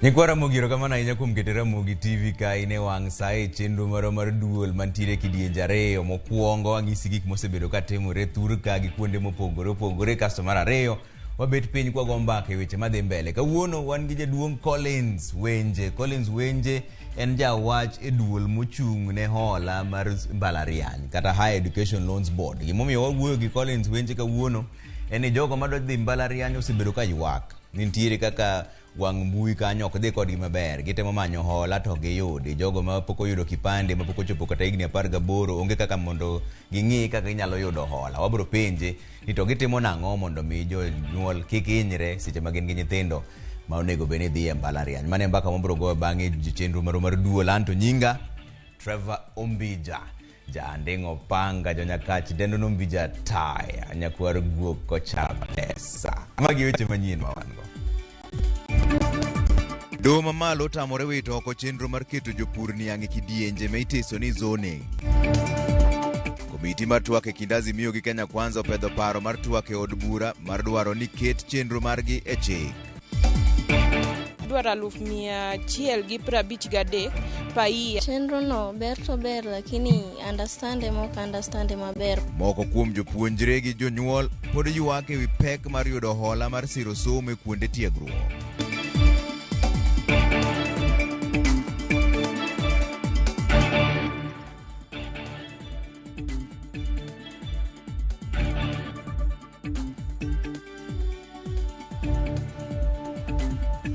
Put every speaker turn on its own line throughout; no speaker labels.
Nyikwa Ramogi erokamano ahinya kuom keto Ramogi TV ka in e wang' sa e chenro marwa mar duol mantiere e kidienje ariyo. Mokwongo ang'isi gik mosebedo ka timore thur ka gi kuonde mopogore opogore. Kasto mar ariyo wabet piny kwago mbaka e weche madhi mbele. Kawuono wan gi jaduong' Collins Wenje. Collins Wenje en jawach e duol mochung' ne hola mar mbalariany kata Higher Education Loans Board. Gimomiyo wawuoyo gi Collins Wenje kawuono en ni jogo madwa dhi mbalariany osebedo ka ywak. Nitiere kaka wang' mbui kanyo ok dhi kodgi maber. Gitemo manyo hola to ok giyudi. Jogo ma pok oyudo kipande, ma pok ochopo kata higni 18, onge kaka mondo ging'i kaka ginyalo yudo hola. Wabiro penje ni to gitimo nang'o mondo mi jonyuol kik hinyre seche ma gin gi nyithindo ma onego bed ni dhi e mbalariany. Mano e mbaka mabiro goyo bang'e chenro marwa mar duol. Anto nyinga Trevor Ombija. Janding'o panga jonyakach dendo nombija taya nyakwar guok kocha pesa. Magi weche manyien ma wan go. Doho mamalo otamore wito oko chenro mar keto jopur niang' e kidienje ma iteso ni zoning. Komiti mar twak e kind Azimio gi Kenya Kwanza opedho paro mar twak e od bura mar dwaro ni ket chenro margi e chik.
Dwaro 153,000 per year.
Chenro no ber to ber lakini understand ema ok understand maber.
Moko kuom jopuonjre gi jonyuol pod ywak ewi pek mar yudo hola mar siro somo e kuonde tiegruok.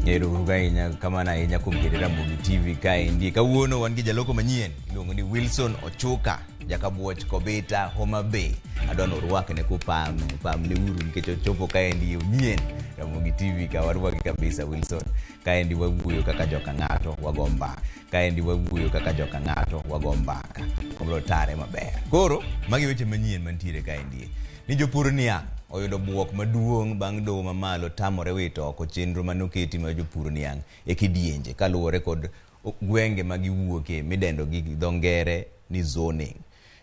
Ero uru ahinya kamano ahinya kuom keto Ramogi TV kaendi. Kawuono wan gi jaloko manyien iluongo ni Wilson Ochuka jakabuoch Kobita Homa Bay. Adwa ni urwakne kupame, upamne uru nikech ochopo kaendi onyien Ramogi TV ka warwaki kabisa Wilson. Kaendi wawuoyo kaka joka ng'ato wago mbaka. Kaendi wawuoyo kaka joka ng'ato wago mbaka. Obiro tare maber. Koro magi weche manyien mantiere kaendi. Ni jopur niang' oyudo buok maduong' bang' doho mamalo tamore wito oko chenro manoketi mar jopur niang' e kidienje kaluwore kod gwenge ma giwuoke midendo gi dho ngere ni zoning.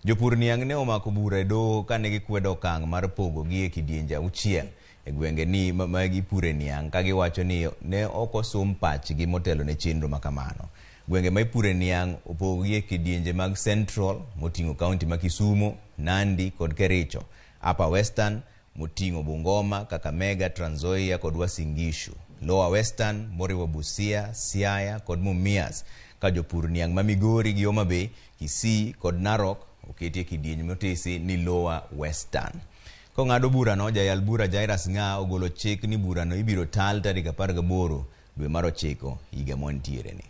Jopur niang' ne omako bura e doho kane gikwedo okang' mar pogogi e kidienje auchiel e gwenge ni ma gipure niang' ka giwacho ni ne ok osum pachgi motelo ne chenro ma kamano. Gwenge ma ipure niang' opogi e kidienje mag Central moting'o kaunti ma Kisumu, Nandi kod Kericho, Upper Western moting'o Bungoma, Kakamega, Trans Nzoia kod Uasin Gishu, Lower Western moriwo Busia, Siaya kod Mumias, ka jopur niang' ma Migori gi Homa Bay, Kisii kod Narok oketi e kidieny motisi ni Lower Western. Kong'ado burano, jayal bura Jairus Ng'a ogolo chik ni burano ibiro tal tarik 18 dwe mar 9 higa mwantiere ni.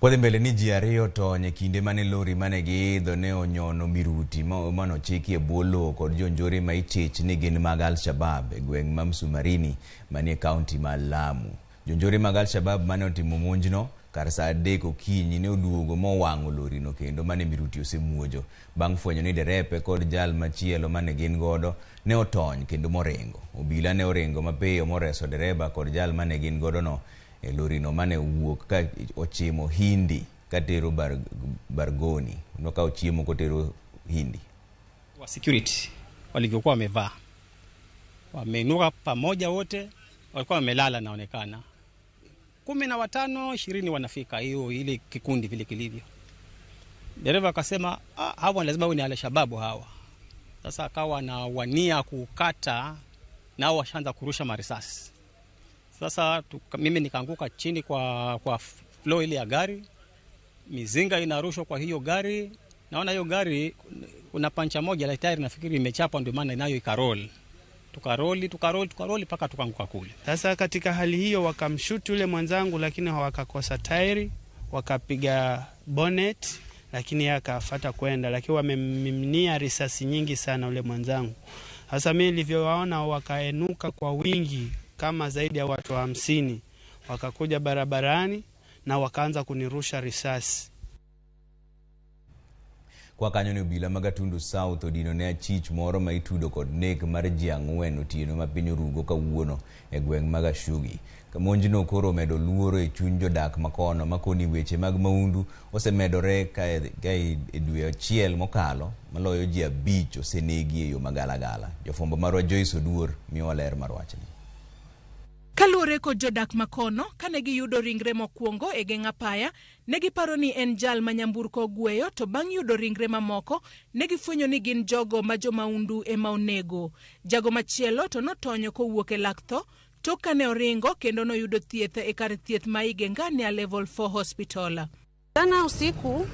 Wadhi mbele ni ji ariyo tony e kinde mane lori mane giidho ne onyono miruti manochiki e bwo lowo kod jonjore ma ichich ni gin mag Al-Shabaab e gweng' ma Msumarini manie kaunti ma Lamu. Jonjore mag Al-Shabaab mane otimo monjno kar saa 3 okinyi ne oduogo mowang'o lorino kendo mane miruti osemuojo bang' fwenyo ni derepe kod jal machielo mane gin godo ne otony kendo moringo. Obila ne oringo mapiyo moreso dereba kod jal mane gin godo no e lorino mane owuok ka ochimo Hindi katero Bargoni. Nokawo chiemo kotero Hindi.
Wa security walivyokuwa wamevaa, wameinuka pamoja wote, walikuwa wamelala naonekana 15 20 wanafika hiyo ile kikundi vile kilivyo. Dereva akasema hawa lazima ni Al-Shabaab hawa. Sasa akawa na wania kukata nao washaanza kurusha marisasi. Sasa mimi nikaanguka chini kwa floor ile ya gari, mizinga inarushwa kwa hiyo gari. Naona hiyo gari kuna pancha moja la tairi nafikiri imechapwa, ndio maana nayo ikarol. Tukaroli mpaka tukaanguka kule.
Sasa katika hali hiyo wakamshuti yule mwenzangu, lakini hawakakosa tairi, wakapiga bonnet, lakini yeye akafuata kwenda, lakini wamemmiminia risasi nyingi sana yule mwenzangu. Sasa mimi nilivyowaona wakaenuka kwa wingi kama zaidi ya watu 50, wakakuja barabarani na wakaanza kunirusha risasi.
Kwa kanyo ni obila mag Gatundu South odino ne achich moro ma itudo kod nek mar ji 4 otieno ma piny orugo kawuono e gweng' mag Ashugi. Monjno koro omedo luoro e chuny jodak makono makoni weche mag maundu osemedore ka e dwe achiel mokalo maloyo ji 5 osenegi e yo magalagala. Jofwambo marwa Joyce Oduor miyowa ler mar wachni.
Kaluwore kod jodak makono, kane giyudo ringre mokwongo e geng' apaya, ne giparo ni en jal ma nyamburko ogweyo, to bang' yudo ringre mamoko, ne gifwenyo ni gin jogo ma jomaundu ema onego. Jago machielo to notonyo kowuok e lak tho, tok kane oringo kendo noyudo thieth e kar thieth ma Igengania Level 4 Hospital.
Jana usiku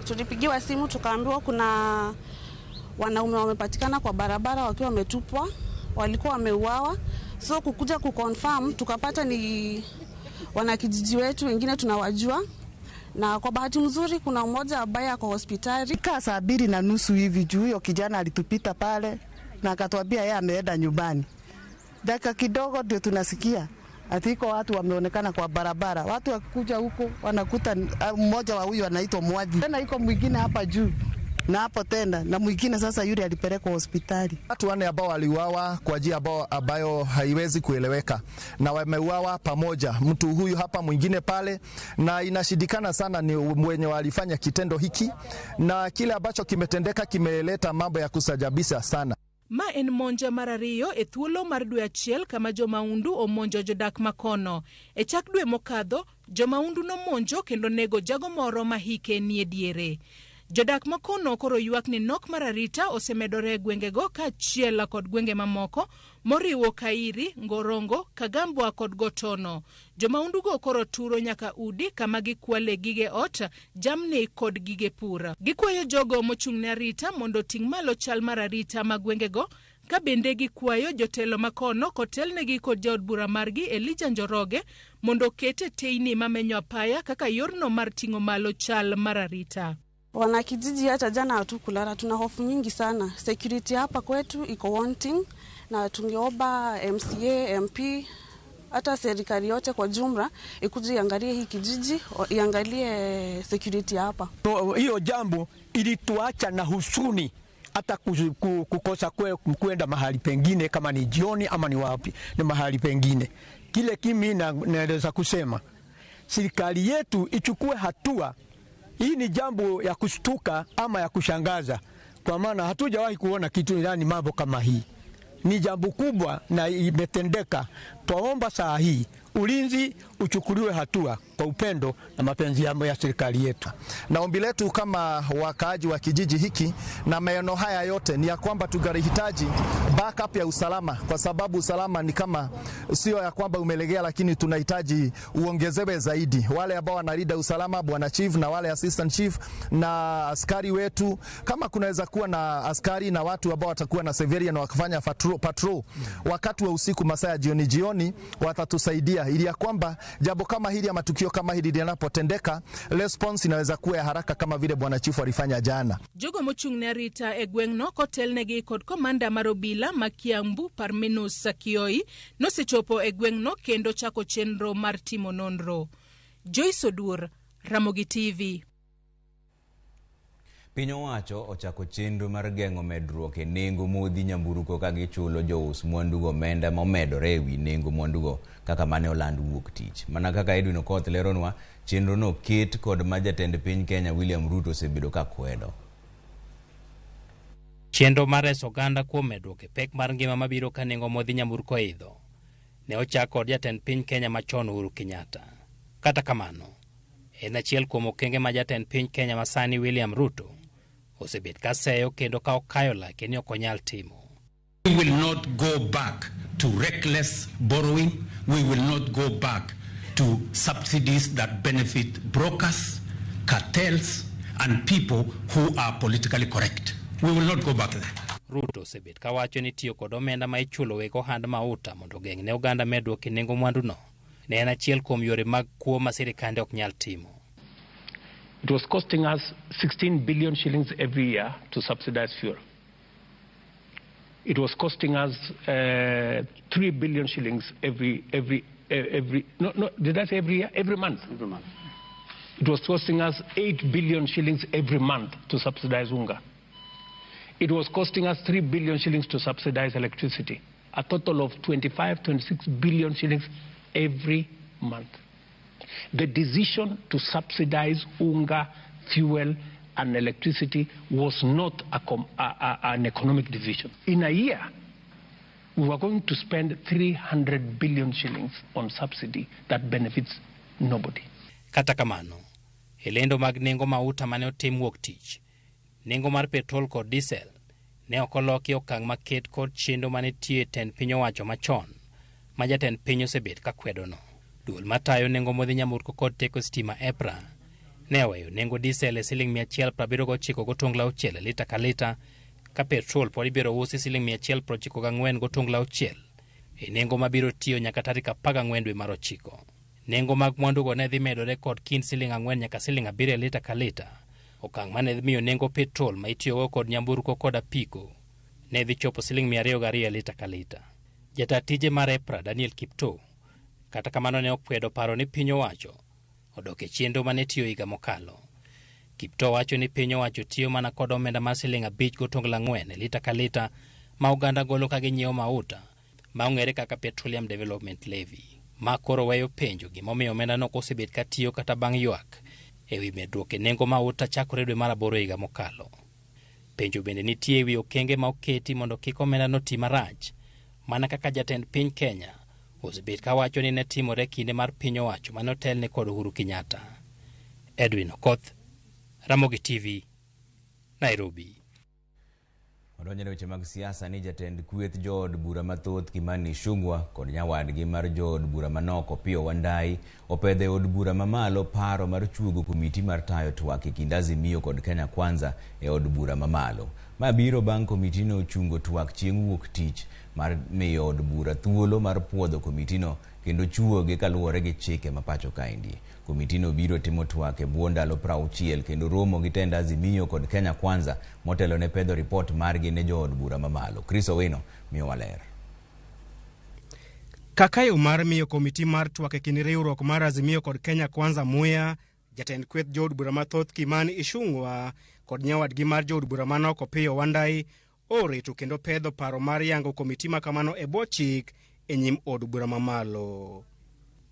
tulipigiwa simu tukaambiwa kuna wanaume wamepatikana kwa barabara wakiwa wametupwa, walikuwa wameuawa. So kukuja kuconfirm tukapata ni wanakijiji wetu, wengine tunawajua, na kwa bahati mzuri kuna mmoja ambaye ako hospitali.
Kaa saa 2:30 hivi juu huyo kijana alitupita pale na akatuambia yeye ameenda nyumbani. Dakika kidogo ndio tunasikia ati iko watu wameonekana kwa barabara. Watu wakikuja huko wanakuta mmoja wa huyu anaitwa Mwaji. Tena iko mwingine hapa juu na hapo tena na mwingine sasa yule alipelekwa hospitali.
Watu 4 ambao waliuawa kwa njia ambayo haiwezi kueleweka, na wameuawa pamoja, mtu huyu hapa mwingine pale, na inashindikana sana ni mwenye walifanya kitendo hiki, na kile ambacho kimetendeka kimeleta mambo ya kusajabisha sana.
Ma en monja mar 2 e thuolo mar dwe achiel kama jomaundu omonjo jodak makono. E chak dwe mokadho, jomaundu nomonjo kendo nego jago moro ma hike nie diere. Jodak makono koro ywak ni nok mar arita osemedore e gwengego kaachiel kod gwenge mamoko moriwo Kairi, Ngorongo, Kagambwa kod Gotono. Jomaundugo koro turo nyaka udi kama gikwale gige ot, jamni kod gige pur. Gikwayo jogo mochung' ne arita mondo oting' malo chal mar arita mag gwengego, ka bende gikwayo jotelo makono kotelnegi kod jaod bura margi Elijah Njoroge mondo okete teyni mamenyo apaya kaka yorno mar ting'o malo chal mar arita.
Wanakijiji hata jana hatukulala, tuna hofu nyingi sana. Security hapa kwetu iko wanting, na tungeomba MCA, MP, hata serikali yote kwa jumla ikuje iangalie hii kijiji, iangalie security hapa.
Hiyo jambo ilituacha na husuni hata kukosa kwenda mahali pengine, kama ni jioni ama ni wapi, ni mahali pengine. Kile kimi naweza kusema serikali yetu ichukue hatua. Hii ni jambo ya kushtuka ama ya kushangaza, kwa maana hatujawahi kuona kitu ndani mambo kama hii. Ni jambo kubwa na imetendeka. Twaomba saa hii ulinzi uchukuliwe hatua kwa upendo na mapenzi ya serikali yetu.
Na ombi letu kama wakaaji wa kijiji hiki na maeneo haya yote ni ya kwamba tunahitaji backup ya usalama, kwa sababu usalama ni kama sio ya kwamba umelegea, lakini tunahitaji uongezewe zaidi. Wale ambao wanalinda usalama, bwana chief na wale assistant chief na askari wetu, kama kunaweza kuwa na askari na watu ambao watakuwa na civilian wakifanya patrol wakati wa usiku, masaa ya jioni jioni, watatusaidia ili ya kwamba jambo kama hili ama tukio kama hili linapotendeka, response inaweza kuwa ya haraka kama vile bwana chief alifanya jana.
Jogo mochung' ne arita e gweng'no kotelnegi kod komanda mar obila ma Kiambu Parmenus Sakioi nosechopo e gweng'no kendo chako chenro mar timo nonro. Joyce Oduor, Ramogi TV.
Piny owacho ochako chenro mar geng'o medruok e nengo modhi nyamburko ka gichulo jous mwandugo omenda momedore ewi nengo mwandugo kaka mane oland wuok tich. Mana kaka Edwin Okoth leronwa, chenro no ket kod ma jatend piny Kenya William Ruto osebedo ka kwedo.
Chenro mar reso oganda kuom medruok e pek mar ngima mabiro ka nengo modhi nyamburko oidho ne ochak kod jatend piny Kenya machon Uhuru Kenyatta. Kata kamano, en achiel kuom okenge ma jatend piny Kenya masani William Ruto osebet ka seyo kendo ka okayo lake ni ok onyal timo.
We will not go back to reckless borrowing. We will not go back to subsidies that benefit brokers, cartels, and people who are politically correct. We will not go back there.
Ruto osebet ka wacho ni tiyo kod omenda ma ichulo weg ohand mauta mondo ogeng' ne oganda medruok e nengo mwanduno ne en achiel kuom yore mag kuo ma sirikande ok nyal timo.
It was costing us 16 billion shillings every year to subsidize fuel. It was costing us 3 billion shillings every no, did I say every year? Every month. Every month. It was costing us 8 billion shillings every month to subsidize unga. It was costing us 3 billion shillings to subsidize electricity. A total of 25, 26 billion shillings every month. The decision to subsidize unga, fuel, and electricity was not an economic decision. In a year, we were going to spend 300 billion shillings on subsidy that benefits nobody.
Kata kamano, e lendo mag nengo mauta mane otim wuok tich, nengo mar petrol kod diesel ne ok oloki okang' maket kod chenro manitie e tend piny owacho machon ma jatend piny osebet ka kwedono. Duol matayo nengo modhi nyamburko kod teko stima EPRA ne oweyo nengo diesel e siling 179.6 e lita ka lita, ka petrol pod ibiro usi siling 194.6 e nengo mabiro tiyo nyaka tarik 14 dwe mar 9. Nengo mag mwandugo ne dhi medore kod kind siling 4 nyaka siling 7 e lita ka lita, okang' mane dhi miyo nengo petrol ma itiyogo kod nyamburko kod apiko ne dhi chopo siling 202 e lita ka lita. Jata tije mar EPRA Daniel Kiptoo kata kamano ne okwedo paro ni piny owacho odok e chenro mane tiyo higa mokalo. Kiptoo wacho ni piny owacho tiyo mana kod omenda mar siling 5.4 e lita ka lita ma oganda golo ka ginyiewo mauta ma ong'ere kaka Petroleum Development Levy, ma koro weyo penjo gimomiyo omendano ok osebet ka tiyo kata bang' ywak ewi medruok e nengo mauta chakore dwe mar 8 higa mokalo. Penjo bende nitie ewi okenge ma oketi mondo kik omendano ti marach, mana kaka jatend piny Kenya osebet ka wacho ni ne timore kinde mar piny owacho mane otelne kod Uhuru Kenyatta. Edwin Okoth, Ramogi TV, Nairobi.
Wadonjo ne weche mag siasa ni jatend kweth jood bura mathoth Kimani Ichung'wa kod nyawadgi mar jood bura manok Opiyo Wandayi opedho e od bura mamalo paro mar chuogo komiti mar tayo twak e kind Azimio kod Kenya Kwanza e od bura mamalo. Ma biro bang' komitino chungo twak chieng' wuok tich mar miyo od bura thuolo mar puodho komitino kendo chuoge kaluwore gi chike ma pacho kaendi. Komitino biro timo twak e bwo ndalo 60 kendo romo gi tend Azimio kod Kenya Kwanza motelo ne pedho ripot margi ne jood bura mamalo. Chris Owino miyowa ler.
Kaka yo mar miyo komiti mar twak e kind riwruok mar Azimio kod Kenya Kwanza muya, jatend kweth jood bura mathoth Kimani Ichung'wa kod nyawadgi mar jood bura manok Opiyo Wandayi orito kendo pedho paro mar yango komiti makamano e bwo chik e nyim od bura mamalo.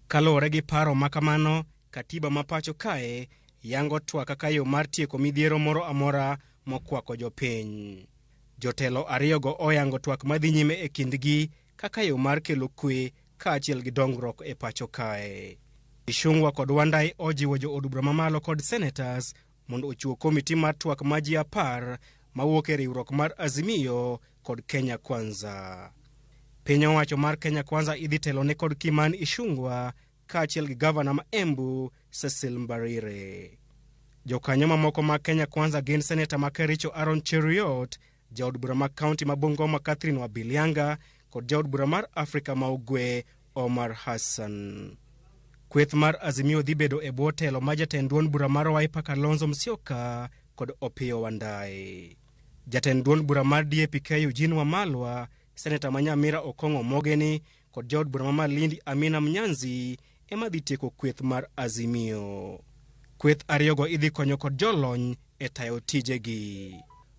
Kaluwore gi paro makamano, katiba ma pacho kae yango twak kaka yo mar tieko midhiero moro amora mokwako jopiny. Jotelo ariyogo oyango twak madhi nyime e kindgi kaka yo mar kelo kwe kaachiel gi dongruok e pacho kae. Ichung'wa kod Wandayi ojiwo jo od bura mamalo kod senators mondo ochiw komiti mar twak ma ji 10 mawuok e riwruok mar Azimio kod Kenya Kwanza. Piny owacho mar Kenya Kwanza idhi telone kod Kimani Ichung'wa kaachiel gi gavana ma Embu Cecil Mbarire. Jokanyo mamoko mag Kenya Kwanza gin seneta ma Kericho Aaron Cheruiyot, jaod bura ma kaunti ma Bungoma Catherine Wabilianga kod jaod bura mar Afrika ma Ugwe Omar Hassan. Kweth mar Azimio dhi bedo e bwo telo ma jatend duond bura mar Wiper Kalonzo Musyoka kod Opiyo Wandayi. Jatend duond bura mar DAP-K Eugene Wamalwa, seneta ma Nyamira Okong'o Mogeni kod jaod bura ma Malindi Amina Mnyanzi ema dhi tieko kweth mar Azimio. Kweth ariyogo idhi konyo kod jolony e tayo tijegi.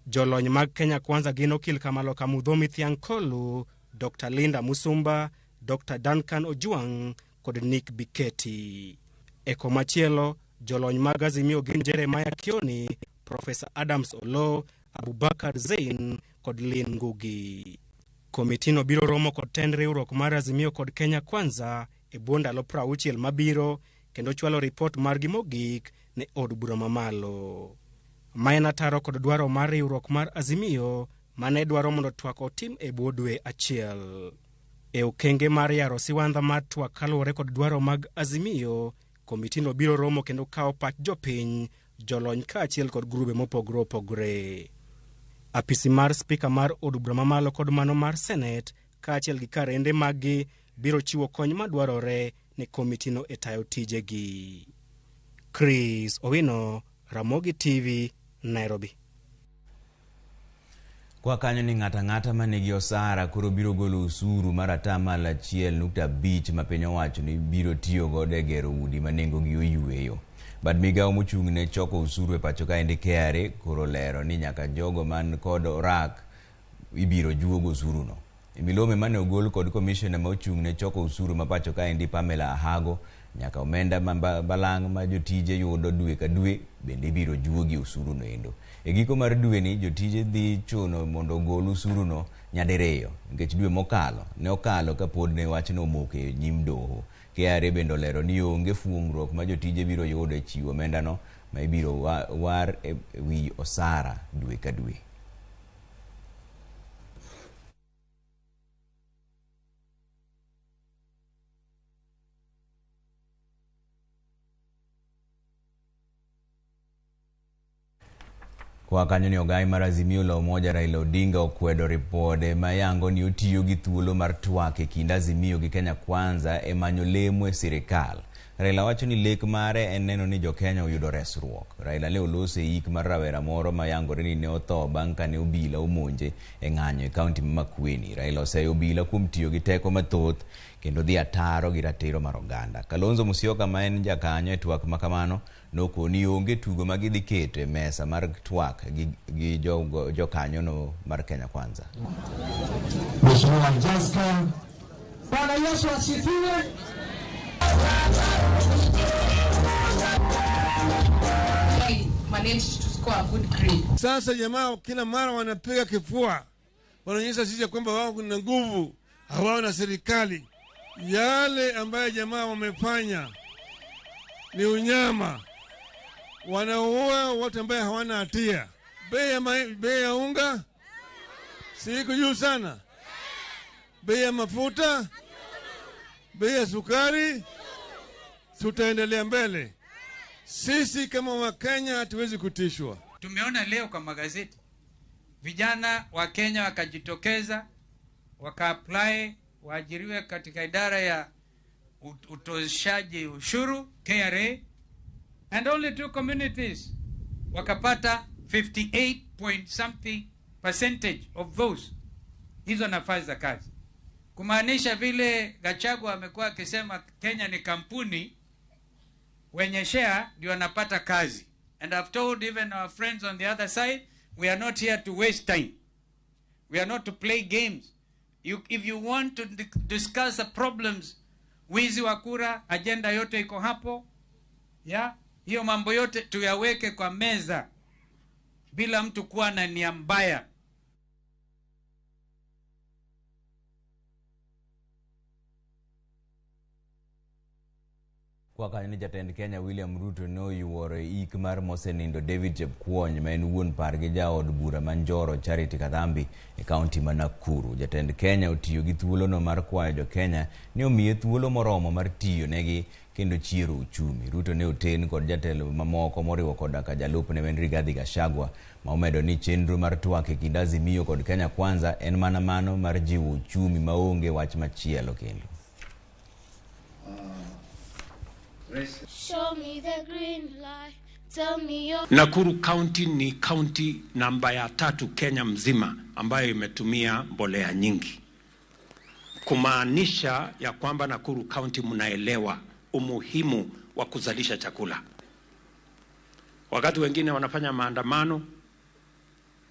Jolony mag Kenya Kwanza gin Okil Kamaloka Mudhomi Thiankolu, Dr. Linda Musumba, Dr. Duncan Ojwang kod Nick Biketi. E komachielo, jolony mag Azimio gin Jeremiah Kioni, Professor Adams Olo, Abubakar Zein kod Lynn Ngugi. Komitino biro romo kod tend riwruok mar Azimio kod Kenya Kwanza e bwo ndalo 60 mabiro kendo chwalo ripot margi mogik ne od bura mamalo. Ma en ataro kod dwaro mar riwruok mar Azimio mane dwaro mondo twak otim e bwo dwe achiel. E okenge mar yaro siwandha mar twak kaluwore kod dwaro mag Azimio, komitino biro romo kendo kawo pach jopiny, jolony kaachiel kod grube mopogore opogore. Apisi mar spika mar od bura mamalo kod mano mar senet kaachiel gi karende maggi biro chiwo kony madwarore ne komitino e tayo tijegi. Chris Owino, Ramogi TV, Nairobi.
Kwa kanyo ni ng'ato ang'ata ma nigi osara koro biro golo osuru mar 1.5% ma piny owacho ni biro tiyo godo e gero udi ma nengogi oyueyo. Bad migawo mochung' ne choko osuru e pacho kaendi KRA koro lero ni nyaka jogo man kod orak ibiro juog osuruno. E milome mane ogol kod komishona ma ochung' ne choko osuru ma pacho kaendi Pamela Ahago, nyaka omenda ma balang' ma jotije yudo dwe ka dwe bende ibiro juogi osuru no endo. E giko mar dweni, jotije dhi chuno mondo ogol osuruno nyadiriyo nikech dwe mokalo ne okalo kapod ne wachno omoko e nyim doho. KRA bende olero ni onge fuong'ruok ma jotije biro yudo e chiwo omendano ma ibiro war e wi osara dwe ka dwe. Koa kanyo ni ogai mar Azimio la Umoja Raila Odinga okwedo ripode ma yango ni otiyo gi thuolo mar twak e kind Azimio gi Kenya Kwanza e manyo lemo e sirikal. Raila wacho ni lek mare en neno ni jokenya oyudo resruok. Raila ne oloso e ik mar rawera moro ma yangore ni ne otho bang' kane obila omonje e ng'anyo e kaunti ma Makueni. Raila oseyo obila kuom tiyo gi teko mathoth kendo dhi ataro gi ratiro mar oganda. Kalonzo Musyoka ma en jakanyo e twak ma kamano nokoni onge tugo ma gidhi keto e mesa mar twak gi jokanyono mar Kenya Kwanza.
Mheshimiwa Jaska, Bwana Yesu asifiwe.
Managed to score a good grade.
Sasa jamaa kila mara wanapiga kifua, wanaonyesha sisi kwamba wao kuna nguvu, hawao na serikali. Yale ambayo jamaa wamefanya ni unyama, wanaua watu ambaye hawana hatia. Bei ya unga si iko juu sana, bei ya mafuta, bei ya sukari. Tutaendelea mbele. Sisi kama Wakenya hatuwezi kutishwa.
Tumeona leo kwa magazeti vijana wa Kenya wakajitokeza waka-apply waajiriwe katika idara ya utoshaji ushuru KRA, and only 2 communities wakapata 58 point something percentage of those hizo nafasi za kazi. Kumaanisha vile Gachagua amekuwa akisema Kenya ni kampuni, wenye share ndio wanapata kazi. And I've told even our friends on the other side, we are not here to waste time. We are not to play games. If you want to discuss the problems, wizi wa kura, agenda yote iko hapo. Yeah? Hiyo mambo yote tuyaweke kwa meza bila mtu kuwa na nia mbaya.
Kwa kanyo ni jatend Kenya William Ruto ne oyuoro e ik mar mosenindo David Chepkwony ma en wuon par gi jaod bura ma Njoro Charity Kadhambi e kaunti ma Nakuru. Jatend Kenya otiyo gi thuolono mar kwayo jokenya ni omiye thuolo moromo mar tiyo negi kendo chiero uchumi. Ruto ne oten kod jatelo mamoko moriwo koda ka jalupne en Rigathi Gachagua ma omedo ni chenro mar twak e kind Azimio kod Kenya Kwanza en mana mano mar jiwo uchumi maonge wach machielo kendo.
Show me the green light, tell me your...
Nakuru County ni county namba ya 3 Kenya mzima ambayo imetumia mbolea nyingi. Kumaanisha ya kwamba Nakuru County mnaelewa umuhimu wa kuzalisha chakula. Wakati wengine wanafanya maandamano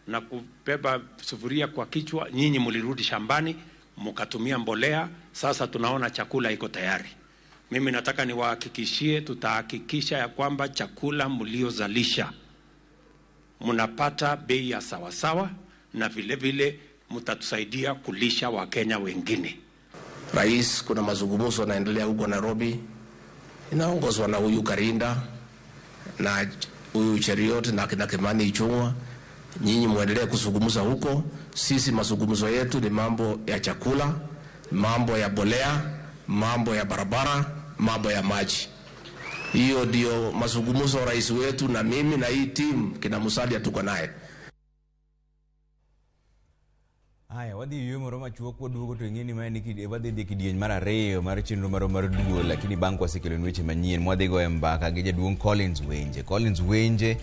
na kubeba sufuria kwa kichwa, nyinyi mlirudi shambani mkatumia mbolea, sasa tunaona chakula iko tayari. Mimi nataka niwahakikishie, tutahakikisha ya kwamba chakula mliozalisha mnapata bei ya sawasawa, na vile vile mtatusaidia kulisha Wakenya wengine.
Rais, kuna mazungumzo yanaendelea huko Nairobi, inaongozwa na huyu Karinda na huyu Cheriot na kina Kimani Ichung'wa. Nyinyi muendelee kuzungumza huko. Sisi mazungumzo yetu ni mambo ya chakula, mambo ya bolea, mambo ya barabara, mambo ya maji. Hiyo ndio mazungumzo rais wetu na mimi na hii team kina Musalia tuko naye.
Haya, wadhi yuo moro machuok waduogo to ing'e ni ma en wadhi dhi kidieny mar ariyo mar chenro marwa mar duol, lakini bang' kwasekelo weche manyien mwadhi goyo mbaka gi jaduong' Collins Wenje. Collins Wenje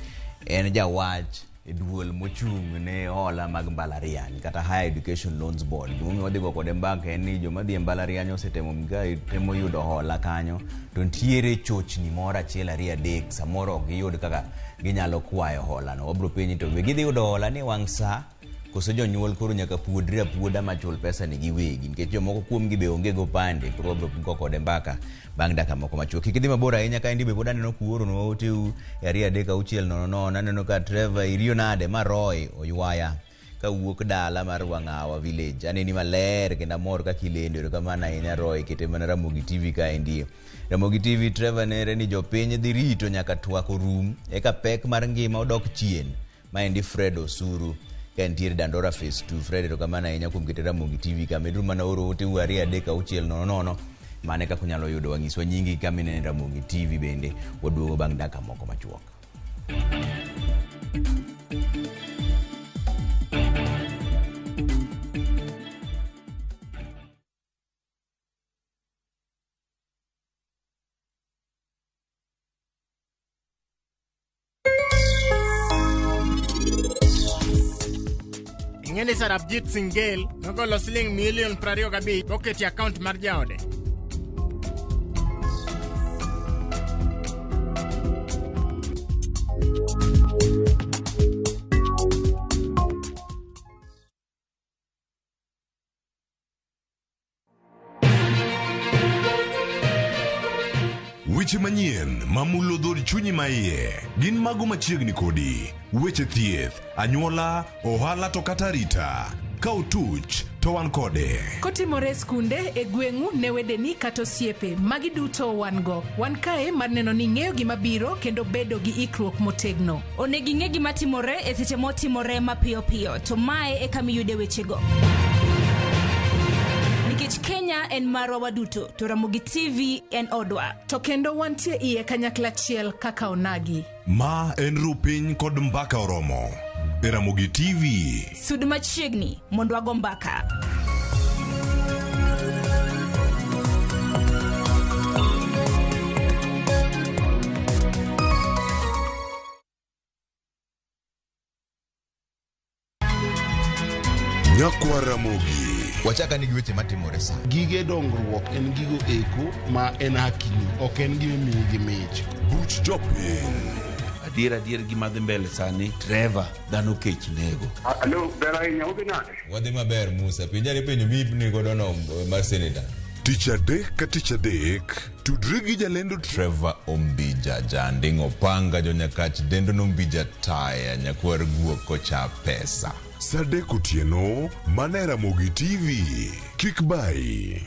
en jawach e duol mochung' ne hola mag mbalariany kata Higher Education Loans Board. Gimomiyo wadhi go kode mbaka en ni joma dhi e mbalariany osetemo temo yudo hola kanyo to ntiere chochni moro achiel ariyo adek samoro ok giyud kaka ginyalo kwayo hola no. Wabro penji to be gidhi yudo hola ni wang' saa koso jonyuol koro nyaka puodre apuoda machul pesa ni giwegi nikech jomoko kuomgi be onge gopande koro wabro go kode mbaka bang' dakika moko machuok. Kik idhi mabor ahinya kaendi be pod aneno kuoronwa oteu e 2 3 6 0 0 aneno ka Trevor iriyo nade ma Roy oywaya kawuok dala mar Wang'awa village. Aneni maler kendo amor kaka ilendo. Erokamano ahinya Roy, kete mana Ramogi TV kaendi. Ramogi TV Trevor nere ni jopiny dhi rito nyaka twak orum eka pek mar ngima odok chien. Maendi Fred Osuru ka entiere Dandora Phase 2. Fred erokamano ahinya kuom kete Ramogi TV ka. Meduru mana oro oteu 2 3 6 0 0 mane kaka unyalo yudo wanyiswa nyingi kama inene Ramogi TV bende waduogo bang' dakika moko machuok.
Ing'e ni Sarabjit Singh Gill nogolo siling milion 25 moketo e akaunt mar jaode.
Weche manyien mamulo dhood chunyi maiye gin mago machiegni kodi. Weche thieth, anyuola, ohala to kata arita. Ka otuch to wan kode.
Kotimore e skunde, e gweng'u, ne wedeni kata osiepe, magi duto wan go. Wan kae mar neno ni ing'eyo gima biro kendo bedo gi ikruok motegno.
Onego ing'e gima timore e seche motimore mapiyo piyo, to mae e kama iyude wechego. Nikech Kenya en marwa waduto, to Ramogi TV en odwa.
To kendo wantie iye kanyakla achiel kaka onagi.
Ma en Rupiny kod Mbaka Oromo e Ramogi TV.
Sud machiegni mondo wago mbaka.
Nyakwa Ramogi.
Wachaka ni gi weche matimore sa.
Gige dongruok en gigo eko ma en hakini, ok en gima imiyi gi mich.
Buch jopiny.
Adier adier gima dhi mbele sani, Trevor, dhano kech nego.
Alo, ber ahinya, udhi nade? Wadhi maber Musa, penjane penjo mipni godo no mar senator.
Tich adek ka tich adek, tudri gi jalendo Trevor Ombija, janding' opanga jonyakach dendo nombija taya nyakwar guok kocha pesa. Saa adek otieno, mana e Ramogi TV. Kik bayi.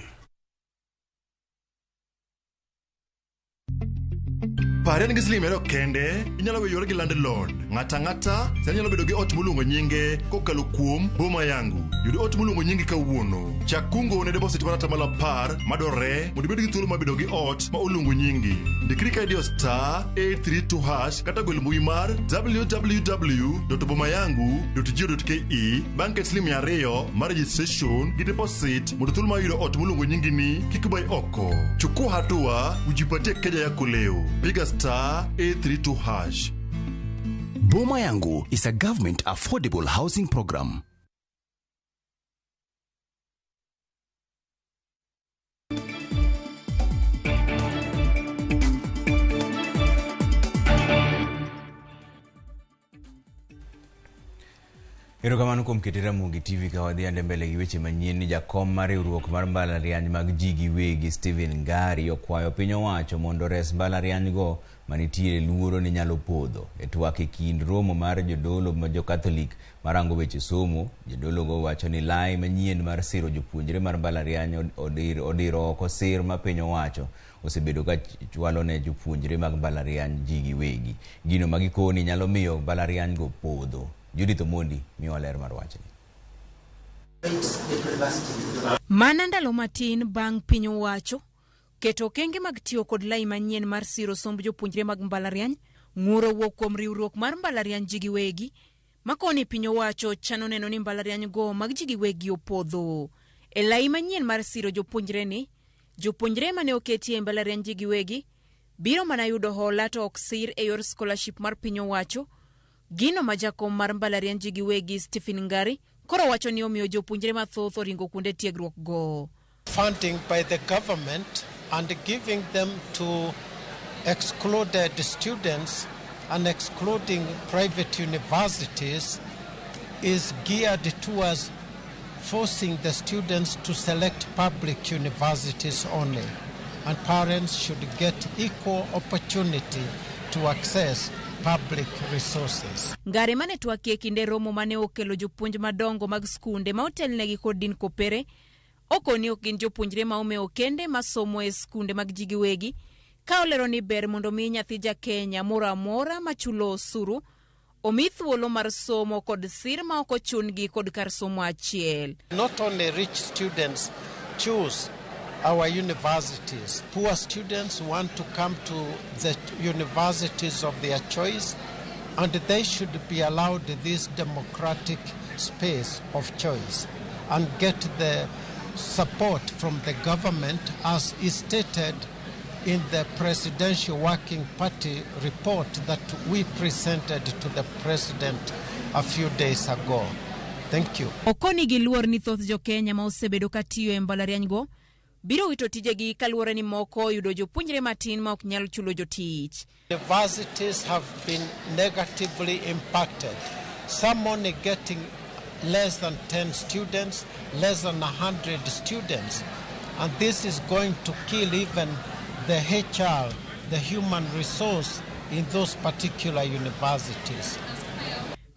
Parie ni gi siling 200 kende, inyalo weyo yore gi landlord. Ng'ato ang'ata sani nyalo bedo gi ot moluongo nyinge kokalo kuom Boma Yangu. Yud ot moluongo nyingi kawuono. Chak kungo ne deposit mar 10% madwarore mondo ibed gi thuolo mar bedo gi ot ma oluongo nyingi. Ndikri ka idiyo star 832 hash kata gwel mbui mar www.bomayangu.go.ke bang' ket siling 200 mar registration gi deposit mondo thuolo mar yudo ot moluongo nyingi ni kik bai oko. Chukua hatua ujipatie keja yako leo. Piga star 832 hash.
Boma Yangu is a government affordable housing program.
Erokamano kuom kete Ramogi TV ka wadhi ande mbele gi weche manyien ni jakom mar riwruok mar mbalariany mag ji giwegi Stephen Ngari okwayo piny owacho mondo ores mbalariany go manitiere luoro ni nyalo podho. E twak e kind romo mar jodolo ma jo-Catholic marango weche somo, jodolo go wacho ni lai manyien mar siro jopuonjre mar mbalariany odiro oko sir ma piny owacho osebedo ka chwalo ne jopuonjre mag mbalariany ji giwegi. Gino ma gikoni nyalo miyo mbalariany go podho. Judith Omondi miyowa ler mar wachni.
Mana ndalo matin bang' piny owacho keto okenge mag tiyo kod lai manyien mar siro somb jopuonjre mag mbalariany, ng'ur owuok kuom riwruok mar mbalariany ji giwegi makoni piny owacho chano neno ni mbalariany go mag ji giwegi opodho. E lai manyien mar siro jopuonjre ni, jopuonjre mane oketi e mbalariany ji giwegi biro mana yudo hola to ok sir e yor scholarship mar piny owacho. Gino ma jakom mar mbalariany ji giwegi Stephen Ngari koro wacho ni omiyo jopuonjre mathoth oringo kuonde tiegruok go.
Funding by the government and giving them to excluded students and excluding private universities is geared towards forcing the students to select public universities only. And parents should get equal opportunity to access public resources.
Ngare mane twakie kinde romo mane okelo jopuonj madongo mag skunde ma otelnegi kod Dean Kopere okoni ok gin jopuonjre ma omewo kende masomo e skunde mag ji giwegi ka olero ni ber mondo mi nyathi ja Kenya moro amora machulo osuru omi thuolo mar somo kod sir ma ok ochun-gi kod kar somo achiel.
Not only rich students choose our universities, poor students want to come to the universities of their choice, and they should be allowed this democratic space of choice and get the support from the government as is stated in the Presidential Working Party report that we presented to the President a few days ago. Thank you.
Okoni giluor ni thoth jo-Kenya ma osebedo ka tiyo e mbalariany go biro wito tijegi kaluwore ni moko oyudo jopuonjre matin ma ok nyal chulo jotich.
Universities have been negatively impacted. Some only getting less than 10 students, less than 100 students. And this is going to kill even the HR, the human resource in those particular universities.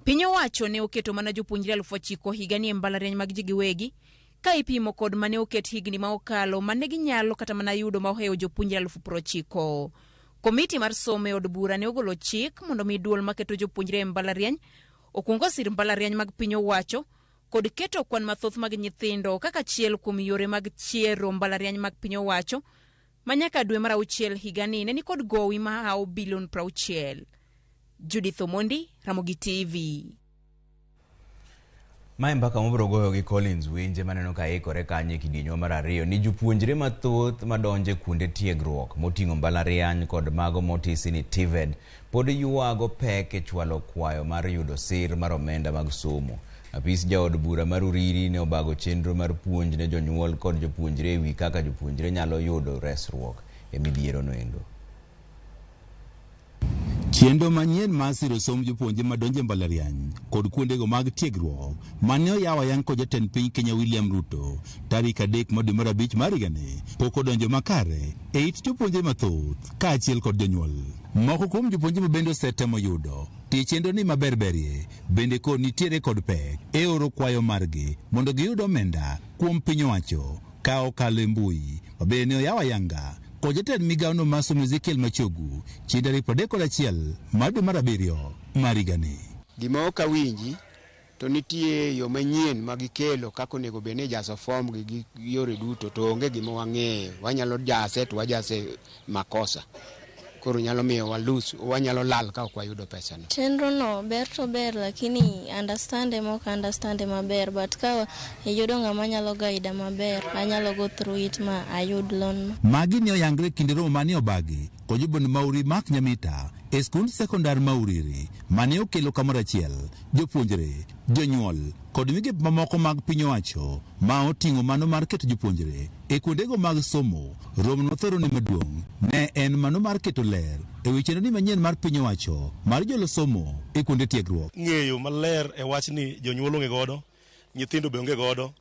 Piny owacho ne oketo mana jopuonjre 9,000 higani e mbalariany mag ji giwegi ka ipimo kod mane oket higni ma okalo mane ginyalo kata mana yudo ma ohewo jopuonjre 90,000. Komiti mar somo e od bura ne ogolo chik mondo mi duol maketo jopuonjre e mbalariany okuong osir mbalariany mag piny owacho kod keto kwan mathoth mag nyithindo kaka achiel kuom yore mag chiero mbalariany mag piny owacho ma nyaka dwe mar auchiel higani ne nikod gowi mahawo bilion 60. Judith Omondi, Ramogi TV.
Mae mbaka mabiro goyo gi Collins Winje maneno ka ikore kanyo e kidienjwa mar ariyo ni jopuonjre mathoth madonjo e kuonde tiegruok moting'o mbalariany kod mago motisi ni TVET pod ywago pek e chwalo kwayo mar yudo sir mar omenda mag somo. Apis jaod bura mar Uriri ne obago chenro mar puonj ne jonyuol kod jopuonjre ewi kaka jopuonjre nyalo yudo resruok e midhiero noendo.
Chenro manyien mar siro somb jopuonjre madonjo e mbalariany kod kuondego mag tiegruok mane oyaw ayang kod jatend piny Kenya William Ruto tarik 3 mar dwe mar 5 mar higani pok odonjo makare e it jopuonjre mathoth kaachiel kod jonyuol. Moko kuom jopuonjre ma bende osetemo yudo tich chenro ni maber berie bende kod nitiere kod pek e oro kwayo margi mondo giyud omenda kuom piny owacho ka okalo e mbui ma bende ne oyaw ayanga kod jatend migawono mar somo Ezekiel Machogu chieng' tarik 31 mar dwe mar 7 mar higani.
Gima ok awinji to nitie yo manyien ma gikelo kaka onego bed ni ijaso form gi yore duto to onge gima wang'eyo. Wanyalo jase to wajase makosa. Koro nyalo miyo walus, wanyalo lal ka ok wayudo pesano.
Chenro no ber to ber lakini understand ema ok understand maber, but ka iyudo ng'ama nyalo guide maber, anyalo go through it ma ayud loan no.
Magi ne oyangre kinde romo mane obagi kod jobond Mauri Mark Nyamita e skund sekondar ma Uriri mane okelo kamoro achiel jopuonjre, jonyuol kod migepe mamoko mag piny owacho ma oting'o mano mar keto jopuonjre e kuondego mag somo. Romo nothoro ni maduong' ne en mano mar keto ler e wi chenro ni manyien mar piny owacho mar jolo somo e kuonde tiegruok.
Ng'eyo maler e wach ni jonyuol onge godo, nyithindo be onge godo,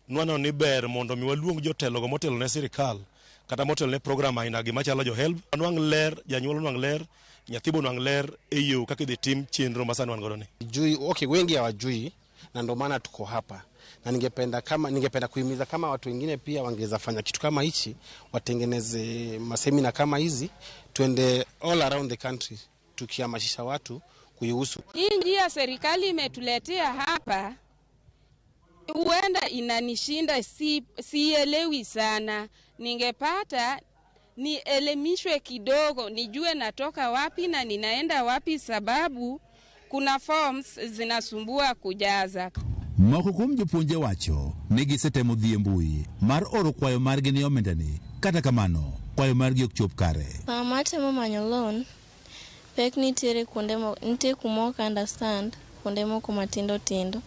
nwaneno ni ber mondo mi waluong jotelogo motelo ne sirikal kata motelo ne program aina gi machalo jo HELB. Nwang' ler, janyuol onwang' ler, nyathi be onwang' ler e yo kaka idhi tim chenro ma sani wan godo ni.
Jui, okay, wengi hawajui na ndio maana tuko hapa. Na ningependa kuhimiza kama watu wengine pia wangeweza fanya kitu kama hichi, watengeneze masemina kama hizi, tuende all around the country tukihamasisha watu kuihusu.
Hii njia serikali imetuletea hapa huenda inanishinda, sielewi sana. Ningepata nielimishwe kidogo, nijue natoka wapi na ninaenda wapi, sababu kuna forms zinasumbua kujaza.
Moko kuom jopuonje wacho ni gisetemo dhi e mbui mar oro kwayo margi ne omendani, kata kamano kwayo margi ok chop kare.
Sama atemo manyo loan, Pek nitiere kuonde nitie kuma ok understand, kuonde moko matindo tindo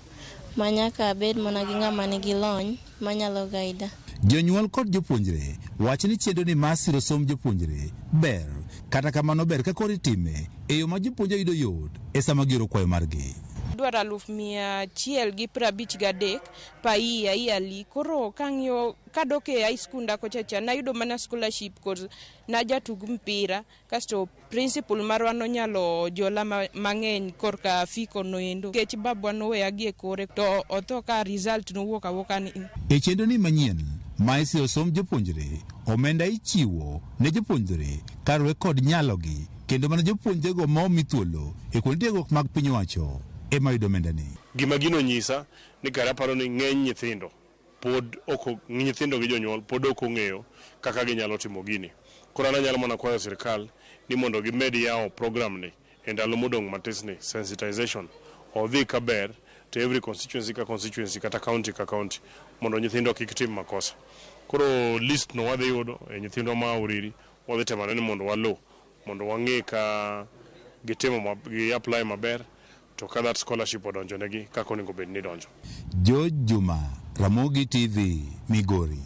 ma nyaka abed mana gi ng'ama nigi lony manyalo guida.
Jonyuol kod jopuonjre wacho ni chenro ni mar siro somb jopuonjre ber, kata kamano ber ka koro itime e yo ma jopuonje yudo yot e sama gioro kwayo margi.
Dwaro 153,000 per year yearly. Koro kang'iyo kadok e high school nda kocha cha nayudo mana scholarship cause najatug mpira kasto principal marwa nonyalo jola mang'eny korka fiko noendo nikech babwa noweya gi e kore to otho ka result nowuok awuoka ni.
E chenro ni manyien ma isiro somb jopuonjre, omenda ichiwo ne jopuonjre kaluwore kod nyalogi kendo mana jopuonjrego ma omi thuolo e kuonde tiegruok mag piny owacho ema yudo omendani.
Gima gino nyisa ni kare aparo ni ng'eny nyithindo pod ok nyithindo gi jonyuol pod ok ong'eyo kaka ginyalo timo gini. Koro an anyalo mana kwayo sirikal ni mondo gimed yawo program ni e ndalo modong' matis ni sensitization odhi kaber to every constituency ka constituency kata county ka county mondo nyithindo kik tim makosa. Koro list no wadhi yudo e nyithindwa ma Uriri wadhi temo ni mondo waluw mondo wang'e ka gitimo gi apply maber to ka that scholarship odonjo negi kaka onego bed ni donjo.
George Juma, Ramogi TV, Migori.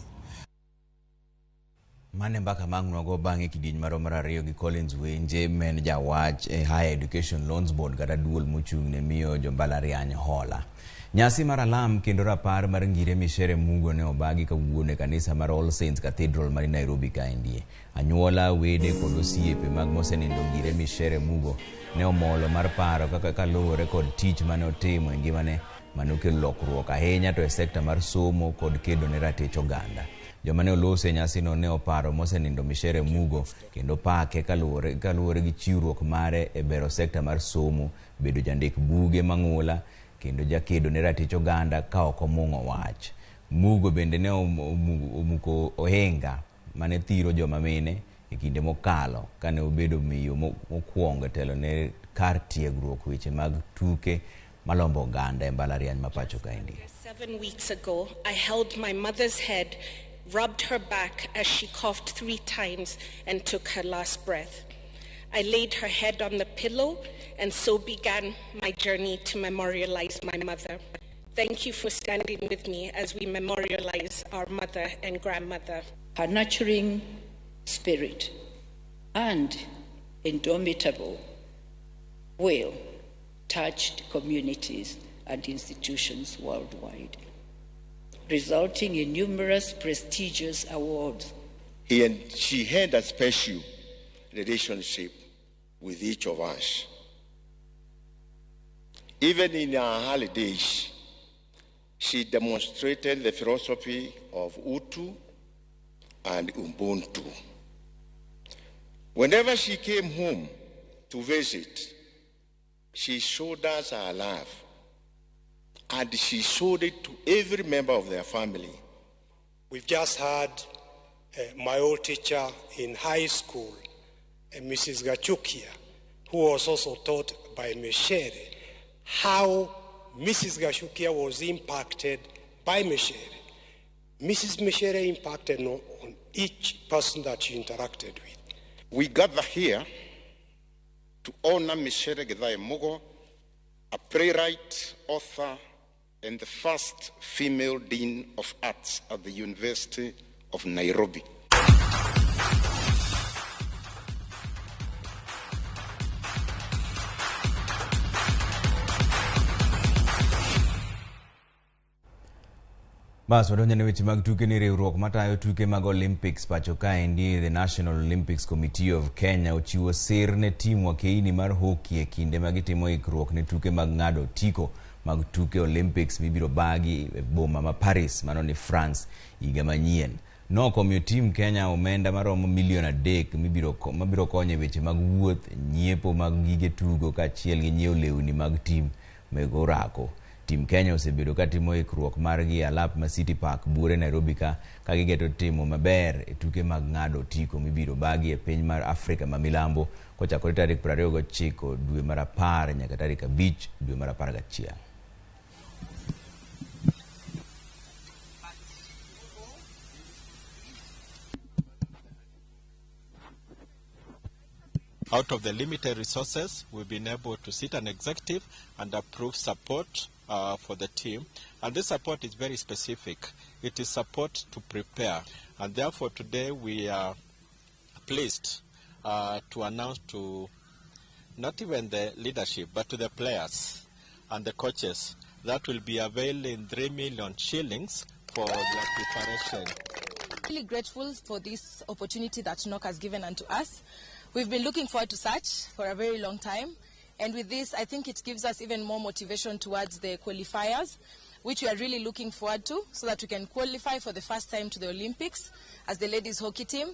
Mane mbaka ma ang' nwago bang'e kidieny marwa mar ariyo gi Collins Wenje men jawach e Higher Education Loans Board kata duol mochung' ne miyo jombalariany hola. Nyasi mar alam kendo rapar mar Ngire Michere Mugo ne obagi kawuono e kanisa mar All Saints Cathedral mani Nairobi kaendie. Anyuola, wede kod osiepe mag mosenindo Ngire Michere Mugo ne omolo mar paro kaka kaluwore kod tich mane otimo e ngimane mane okelo lokruok ahinya to e sekta mar somo kod kedo ne ratich oganda. Joma ne oloso e nyasino ne oparo mosenindo Michere Mugo kendo pake kaluwore gi chiwruok mare e bero sekta mar somo, bedo jandik buge mang'ula kendo jakedo ne ratich oganda ka ok omung'o wach. Mugo bende ne omuko ohinga mane thiro joma mine e kinde mokalo kane obedo miyo mokwongo telo ne kar tiegruok weche mag tuke malombo oganda e mbalariany ma pacho kaendi.
7 weeks ago, I held my mother's head, rubbed her back as she coughed 3 times and took her last breath. I laid her head on the pillow and so began my journey to memorialize my mother. Thank you for standing with me as we memorialize our mother and grandmother.
Her nurturing spirit and indomitable will touched communities and institutions worldwide, resulting in numerous prestigious awards.
She had a special relationship with each of us. Even in her early days, she demonstrated the philosophy of Utu and Ubuntu. Whenever she came home to visit, she showed us her love, and she showed it to every member of their family.
We've just had my old teacher in high school, Mrs. Gachukia, who was also taught by Michere, how Mrs. Gachukia was impacted by Michere. Mrs. Michere impacted on each person that she interacted with.
We gather here to honor Michere Githae Mugo, a playwright, author, and the first female dean of arts at the University of Nairobi.
Bas wadonjo ne weche mag tuke ni riwruok matayo tuke mag Olympics pacho kaendi, the National Olympics Committee of Kenya ochiwo sir ne tim wakeini mar hockey e kinde ma gitimo ikruok ne tuke mag ng'ado otiko mag tuke Olympics mibiro bagi e boma ma Paris, mano ni France, higa manyien. Nok omiyo tim Kenya omenda maromo milion 3 mabiro konyo e weche mag wuoth, nyiepo mag gige tugo kaachiel gi nyiewo lewni mag tim meg orako. Tim Kenya osebedo ka timo ikruok margi e alap ma City Park buore Nairobi ka gigeto timo maber e tuke mag ng'ado otiko mibiro bagi e piny mar Afrika ma milambo kochakore tarik 29 dwe mar 10 nyaka tarik 5 dwe mar 11.
Out of the limited resources, we've been able to sit an executive and approve support for the team. And this support is very specific. It is support to prepare. And therefore today we are pleased to announce to not even the leadership, but to the players and the coaches that will be availing 3 million shillings for their preparation.
Really grateful for this opportunity that NOC has given unto us. We've been looking forward to such for a very long time. And with this, I think it gives us even more motivation towards the qualifiers, which we are really looking forward to, so that we can qualify for the first time to the Olympics as the ladies hockey team.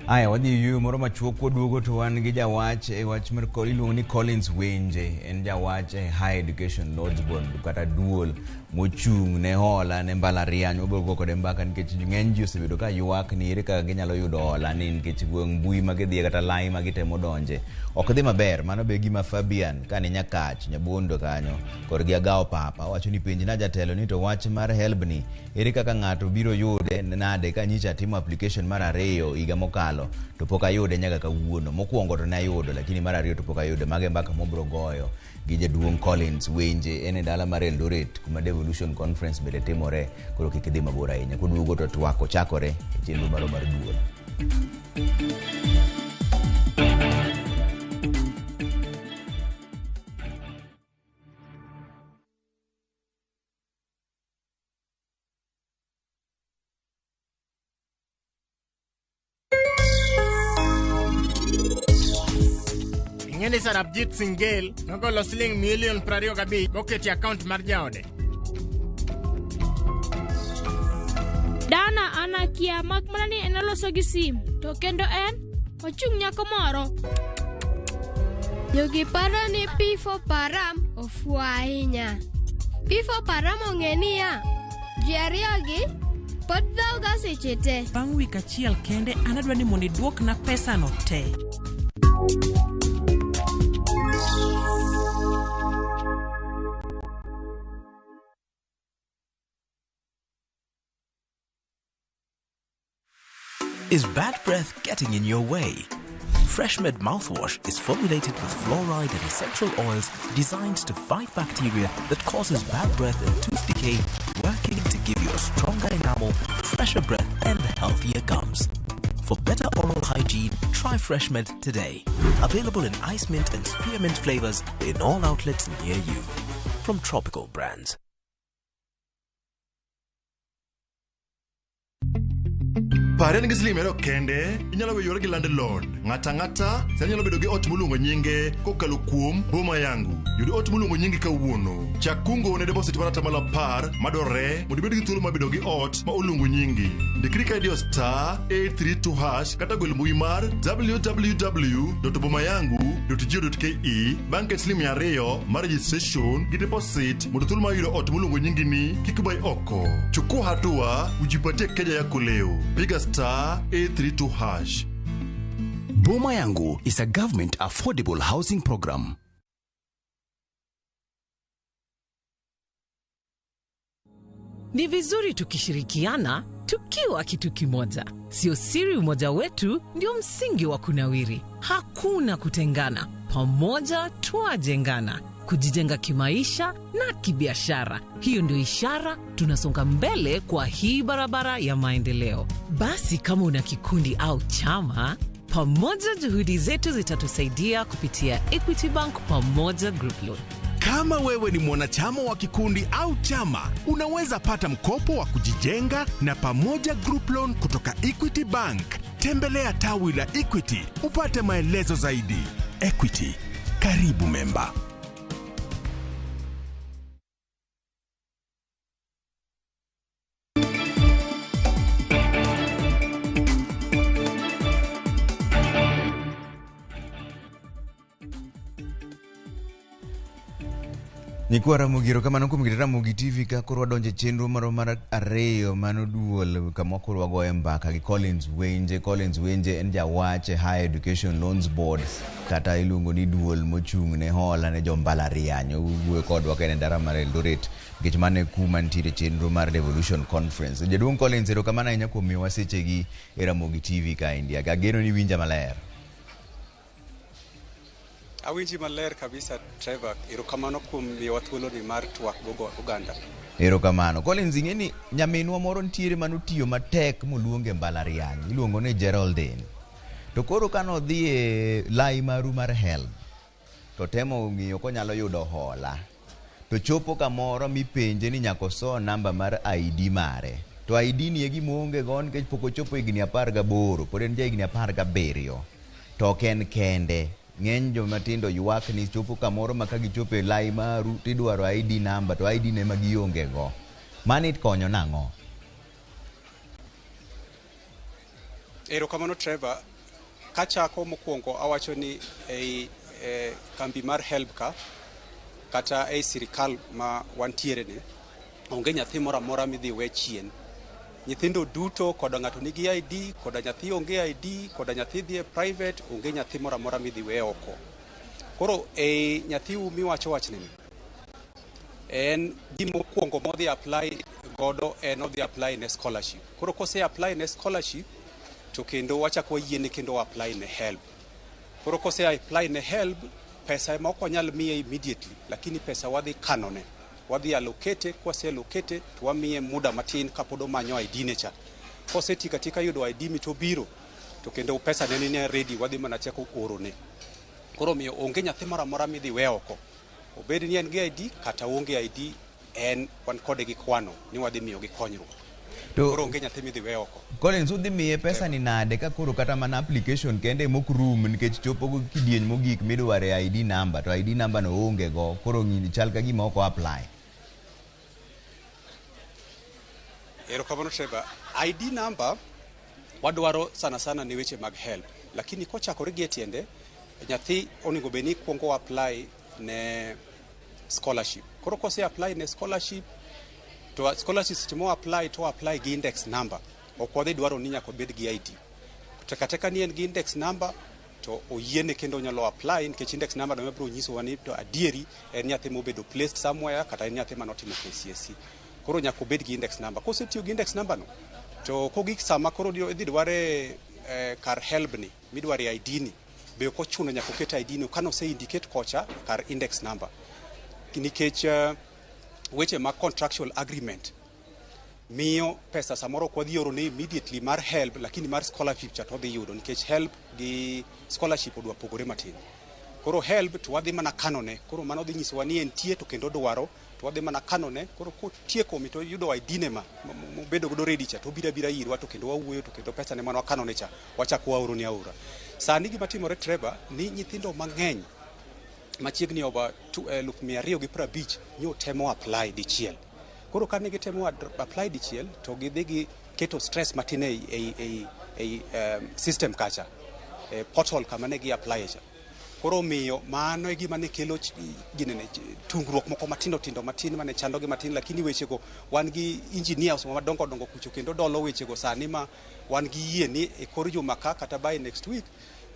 Aya, wadhi e yueyo moro machuok kwaduogo to wan gi jawach e wach mar iluongo ni Collins Wenje, en jawach e Higher Education Loans Board kata duol mochung' ne hola ne mbalariany. Wabiro go kode mbaka nikech ng'eny ji osebedo ka ywak ni ere kaka ginyalo yudo hola ni nikech gweng' mbui ma gidhiye kata lai ma gitemo donje ok dhi maber. Mano be gima Fabian kane Nyakach Nyabondo kanyo korgi Agawo Papa wacho ni penj na jatelo ni to wach mar HELB ni ere kaka ng'ato biro yude nade ka nyicha atimo application mar 2 higa mokalo to pok ayude nyaka kawuono. Mokwongo to ne ayudo lakini mar 2 to pok ayudo. Mago e mbaka mobiro goyo gi jaduong' Collins Wenje en e dala mar Eldoret kuma Devolution Conference bende timore. Koro kik idhi mabor ahinya, koduogo to twak ochakore e chenro marwa mar duol.
Ing'eni Sarabjit Singh Gill nogolo siling milion 25 moketi account mar jaode.
Dana an akia mak mana ni en oloso gi sim to kendo en ochung' nyako moro.
Jogi paro ni P4 Param ofuwo ahinya. P4 Param ong'e niya, ji ariyogi pod dhawoga seche te.
Bang' wik achiel kende an adwa ni mondo iduokna pesano te.
Is bad breath getting in your way? FreshMed mouthwash is formulated with fluoride and essential oils designed to fight bacteria that causes bad breath and tooth decay, working to give you a stronger enamel, fresher breath, and healthier gums. For better oral hygiene, try FreshMed today. Available in ice mint and spearmint flavors in all outlets near you. From Tropical Brands.
Pare ni gi siling 200 kende, inyalo weyore gi landlord. Ng'ato ang'ata sani nyalo bedo gi ot moluongo nyinge kokalo kuom Boma Yangu. Yud ot moluongo nyingi kawuono. Chak kungo ne deposit mar 10% madwarore mondo ibed gi thuolo mar bedo gi ot ma oluongo nyingi. Ndikri ka idiyo *832# kata gol mbui mar www.bomayangu.go.ke bang' ket siling 200 mar registration gi deposit mondo thuolo mar yudo ot moluongo nyingi ni kik bai oko. Chukua hatua ujipatie keja yako leo. Piga *832#.
Boma Yangu is a government affordable housing program.
Ni vizuri tukishirikiana tukiwa kitu kimoja. Sio siri umoja wetu ndio msingi wa kunawiri. Hakuna kutengana. Pamoja twajengana. Kujijenga kimaisha na kibiashara. Hiyo ndio ishara tunasonga mbele kwa hii barabara ya maendeleo. Basi kama una kikundi au chama, pamoja juhudi zetu zitatusaidia kupitia Equity Bank Pamoja Group Loan.
Kama wewe ni mwanachama wa kikundi au chama, unaweza pata mkopo wa kujijenga na Pamoja Group Loan kutoka Equity Bank. Tembelea tawi la Equity upate maelezo zaidi. Equity, karibu memba.
Nyikwa Ramogi, erokamano kuom keto Ramogi TV ka koro wadonjo e chenro marwa mar ariyo mano duol kama koro wagoye mbaka gi Collins Wenje. Collins Wenje en jawach e Higher Education Loans Board kata iluongo ni duol mochung' ne hola ne jombalariany. Owuoyo kodwa ka en e ndara mar Eldoret nikech mano e kuma nitiere chenro mar Devolution Conference. Jaduong' Collins, erokamano ahinya kuom miyowa sechegi e Ramogi TV kaendi. Ageno ni iwinja maler.
Awinji maler kabisa Trevor, erokamano kuom miyowa thuoloni mar twak go oganda.
Erokamano. Collins, ing'e ni nyaminwa moro nitiere manotiyo matek moluonge mbalariany, iluongo ni Geraldine. To koro kanodhi e lai maru mar HELB, to temo ng'iyo konyalo yudo hola. To chopo kamoro mipenje ni nyaka oso namba mar ID mare. To ID ni e gima oonge go nikech pok ochopo higni 18, pod en ja higni 17. To ok en kende. Ng'eny joma tindo ywak ni chopo kamoro ma ka gichopo e lai maru tidwaro ID number to ID ne ma gionge go. Mani konyo nang'o?
Erokamano Trevor. Kachako mokwongo awacho ni ei kambi mar HELB ka kata ei sirikal ma wantiere ni onge nyathi moro amora midhi we chien. Nyithindo duto koda ng'ato nigi ID, koda nyathi onge ID, koda nyathi dhi e private, onge nyathi moro amora midhi we oko. Koro ei nyathiu miwacho wachni ni, en gima okwongo modhi apply godo en odhi apply ne scholarship. Koro kose apply ne scholarship to kendo wachako wayiene kendo apply ne HELB. Koro kose apply ne HELB, pesa ema ok wanyal miye immediately, lakini pesa wadhi kanone. Wadhi allocate, kwase allocate to wamiye muda matin kapod omanyo ID ne cha. Kosetika tika yudo ID mi to biro, to kendo pesa ne ni ready, wadhi mana chako orone. Koro miyo onge nyathi moro amora midhi we oko. Obed ni en gi ID kata onge ID, en wan kode gi kwano ni wadhi miyogi konyruok. Koro onge nyathi midhi we oko.
Collins, udhi miye pesa ni nade ka koro kata mana application kende mok rum nikech chopo go kidieny mogik midware ID number to ID number no onge go koro ng'ini chal ka gima ok o apply.
Erokamano Trevor. ID number wadwaro sana sana ni weche mag HELB, lakini kochakore gi e tiende nyathi onego bed ni kuongo apply ne scholarship. Koro kose apply ne scholarship to scholarship seche mo apply to apply gi index number. Ok wadhi dwaro ni nyaka obed gi ID. Teka teka ni en gi index number to oyiene kendo onyalo apply nikech index number no biro nyisowa ni to adieri en nyathi mobedo placed somewhere kata en nyathi manotimo KCSE. Koro nyaka obed gi index number. Kosetiyo gi index number no to kogik sama koro idhi dware kar HELB ni midware ID ni be ok ochuno nyaka oket ID no kano ose indicate kocha kar index number. Nikech weche mag contractual agreement miyo pesa samoro ok wadhi oro ne immediately mar HELB, lakini mar scholarship cha to odhi yudo nikech HELB gi scholarship odwa pogore matin. Koro HELB to wadhi mana kanone, koro mano dhi nyisowa ni entie to kendo dwaro, to wadhi mana kanone, koro kotieko mi to yudo ID ne ma mobedo godo ready cha to obiro abira irwa to kendo wawuoyo to kendo pesa ne mane wakanone cha wachako waoro ne aora. Sani gima timore Trevor ni nyithindo mang'eny machiegni over 250,000 nyo temo apply dichiel. Koro kane gitemo apply dichiel to gidhi gi keto stress matin ei system kacha, portal kama ne gi apply cha. Koro miyo mano e gima ne kelo ginene tungruok moko matindo tindo matin mane chandogi matin, lakini wechego wan gi engineers madongo dongo kucho kendo dolo wechego sani ma wan gi yie ni e kor juma ka kata by next week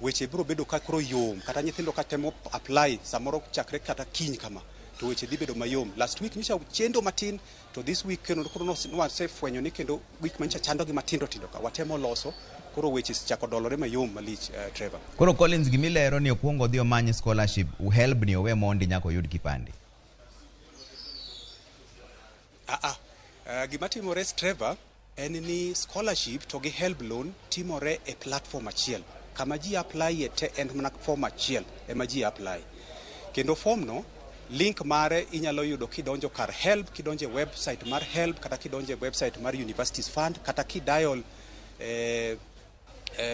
weche biro bedo ka koro yom, kata nyithindo ka temo apply samoro chakre kata kiny kama to weche dhi bedo mayom. Last week nyocha chendo matin to this week kendo koro nwasefwenyo ni kendo week manyocha chandogi matindo tindo ka watemo loso koro weche chako dolore mayom malich, Trevor.
Koro Collins, gimilero ni okwongo odhi omany scholarship, HELB ni owe mondi nyaka oyud kipande.
Gima timore Trevor en ni scholarship to gi HELB loan timore e platform achiel. Kama ji apply e te en mana form achiel ema ji apply. Kendo form no link mare inyalo yudo kidonjo kar HELB, kidonjo e website mar HELB kata kidonjo e website mar Universities Fund kata kidial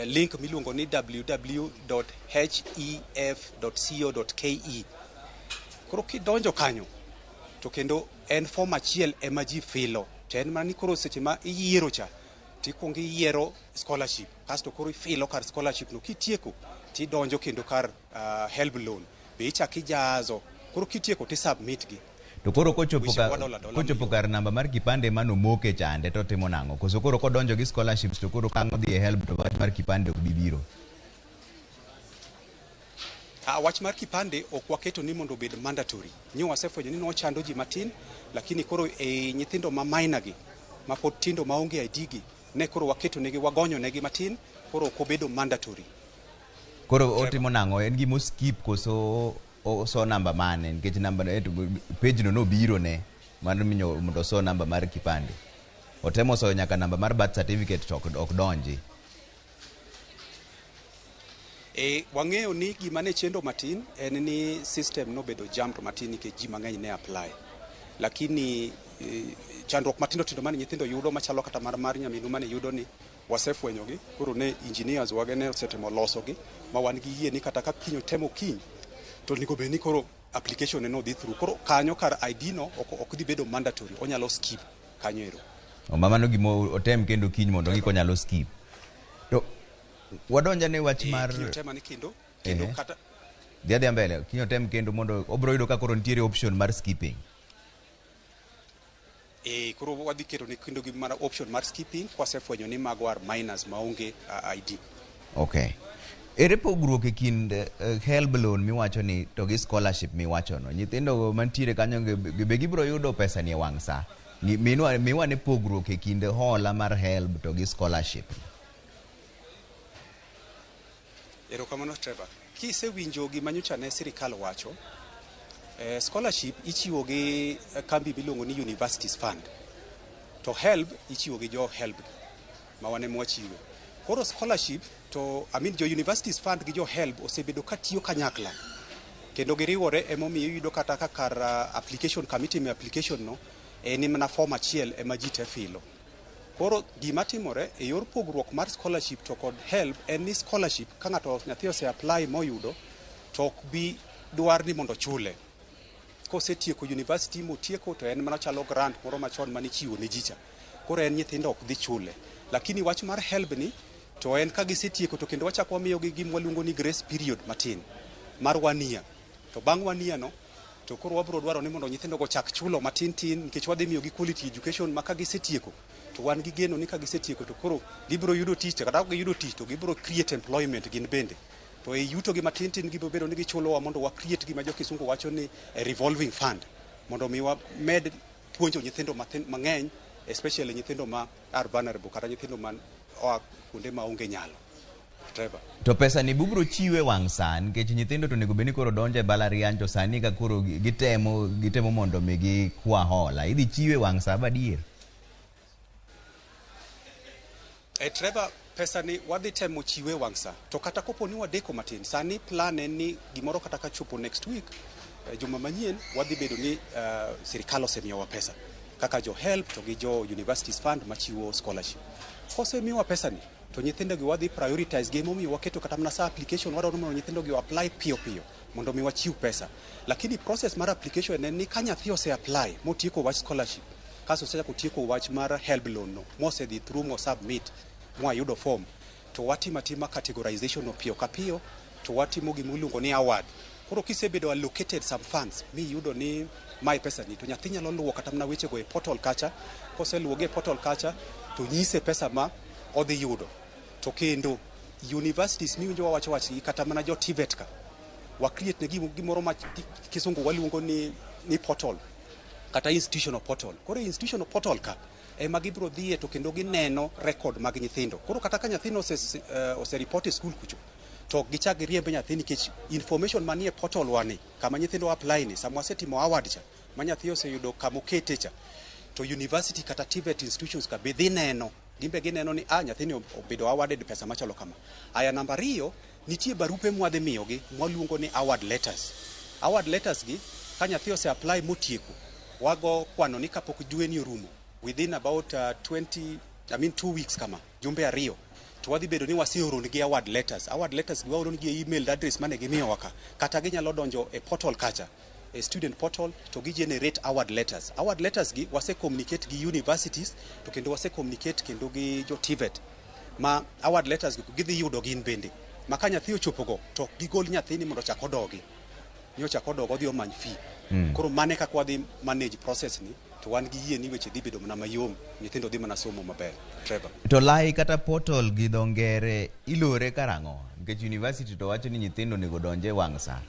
link miluongo ni www.hef.co.ke. Koro kidonjo kanyo to kendo en form achiel ema ji filo. To en mana ni koro seche ma iyiero cha tikuongo iyiero scholarship kasto koro ifilo kar scholarship no, kitieko tidonjo kendo kar HELB loan be ichako ijazo, koro kitieko ti submit gi.
To koro kochopo
Weche
ka
wadola dola.
Kochopo kar namba mar kipande manomoke chande to timo nang'o? Koso koro kodonjo gi scholarships to koro kang' odhi e HELB to wach mar kipande ok bi biro?
Ah, wach mar kipande ok waketo ni mondo obed mandatory. Nyo wasefwenyo ni nochando ji matin, lakini koro e nyithindo ma minor gi, ma pod tindo maonge ID gi, ne koro waketo negi, wagonyo negi matin, koro ok obedo mandatory.
Koro otimo nang'o? En gima oskip koso oso namba mane? Nikech namba page no nobiro ne mar miyo mondo oso namba mar kipande. Otemo soyo nyaka namba mar birth certificate to ok donji.
E, wang'eyo ni gima ne chendo matin en ni system nobedo jammed matin nikech ji mang'eny ne apply. Lakini chandruok matindo tindo mane nyithindo yudo machalo kata mar nyaminu mane yudo ni wasefwenyogi, koro ne engineers wage ne osetemo losogi ma wan gi yie ni kata ka kiny otemo kiny to onego bed ni koro application ne nodhi through. Koro kanyo kar ID no ok dhi bedo mandatory, onyalo skip kanyo ero.
O, mano gima otem kendo kiny mondo gik onyalo skip. To wadonja ne wach mar
Kiny otema ni kendo kata
Dhi adhiya mbele, kiny otem kendo mondo obiro yudo ka koro nitiere option mar skipping.
E, koro wadhi keto ne kendo gi mana option mar skipping kwasefwenyo ni mago are minors maonge ID.
Okay. Ere pogruok e kind HELB loan miwacho ni to gi scholarship miwacho no? Nyithindo mantiere kanyo be gibiro yudo pesa ni e wang' sa? Miwa ne pogruok e kind hola mar HELB to gi scholarship.
Erokamano, Trevor. Kisewinjo gima nyocha ne sirikal wacho, scholarship ichiwo gi kambi miluongo ni Universities Fund. To HELB ichiwo gi jo HELB ma wan ema wachiwe. Koro scholarship to, I mean, jo Universities Fund gi jo HELB osebedo ka tiyo kanyakla. Kendo giriwore, emomiyo iyudo kata ka kar application kamitime application no en mana form achiel ema ji te filo. Koro gima timore e yor pogruok mar scholarship to kod HELB en ni scholarship ka ng'ato nyathi ose apply moyudo to ok bi dwar ni mondo chule. Kosetieko university motieko to en mana chalo grant moro machon manichiwo ne ji cha. Koro en nyithindo ok dhi chule. Lakini wach mar HELB ni to en ka gisetieko to kendo wachako wamiyogi gima waluongo ni grace period matin mar one year. To bang' one year no to koro wabiro dwaro ni mondo nyithindo go chak chulo matin tin nikech wadhi miyogi quality education ma ka gisetieko to wan gi geno ni ka gisetieko to koro gibiro yudo tich, to kata ka giyudo tich to gibiro create employment gin bende. To e yuto gi matin tin gibiro bedo ni gichulowa mondo wa create gima jo kisungu wacho ni a revolving fund mondo mi wamed puonjo nyithindo mathin mang'eny, especially nyithindo ma are vulnerable kata nyithindo ma oa kuonde ma onge nyalo. Trevor.
To pesa ni bubro chiwe wang' sa nikech nyithindo to onego bed ni koro donjo e mbalariany to sani ka koro gitemo mondo mi gikwa hola. Idhi chiwe wang' sa madier?
E, Trevor, pesa ni wadhi temo chiwe wang' sa. To kata kopo ni wadeko matin, sani plan en ni gimoro kata ka chopo next week, juma manyien, wadhi bedo ni sirikal osemiyowa pesa. Kaka jo HELB to gi jo Universities Fund machiwo scholarship. Kosemiwa pesa ni, to nyithindo gi wadhi prioritize gi, emomiyo waketo kata mana sa application wadwaro mondo nyithindo gi apply piyo piyo mondo mi wachiw pesa. Lakini process mar application en ni ka nyathi ose apply motieko wach scholarship, kasto osechako tieko wach mar HELB loan no, mosedhi through mo submit, mwayudo form, to watimo atima categorization no piyo ka piyo, to watimo gima iluongo ni award. Koro kisebedo allocated some funds miyudo ni mae pesa ni, to nyathi nyalo luwo kata mana wechego e portal kacha. Koseluwogi e portal kacha, to nyise pesa ma odhi yudo. To kendo universities miwinjo wawacho wachgi kata mana jo TVET ka, wa create ne gimoro ma kisungu waluongo ni portal kata institutional portal. Koro e institutional portal ka ema gibiro dhiye to kendo gineno record mag nyithindo. Koro kata ka nyathino ose report e school kucho, to ok gichak giriemb nyathi nikech information manie portal wani kama nyithindo apply ni sama wasetimo award cha ma nyathi oseyudo kama okete cha, to university kata TVET institutions ka be dhi neno, gimbe gineno ni ah, nyathini obedo awarded pesa machalo kama. Aya, namba ariyo, nitie barupe mwadhi miyogi mwaluongo ni award letters. Award letters gi ka nyathi ose apply motieko, wago kwano ni kapok dwe ni orumo, within about 20, I mean 2 weeks kama, jumbe 2, to wadhi bedo ni waseoronigi award letters. Award letters gi waoronigi e email address mane gimiyowa ka, kata ginyalo donjo e portal kacha, e student portal, to gi generate award letters. Award letters gi wase communicate gi universities to kendo wase communicate kendo gi jo TVET ma award letters gi gidhi yudo gin bende ma ka nyathi ochopogo to ok gigol nyathini mondo ochak odogi. ni ochak odog odhi omany fee. Koro mane kaka wadhi manage process ni, to wan gi yie ni weche dhi bedo mana mayom, nyithindo dhi mana somo maber, Trevor.
To lai kata portal gi dho ngere ilore karang'o? Nikech university to wacho ni nyithindo onego donje wang' sa.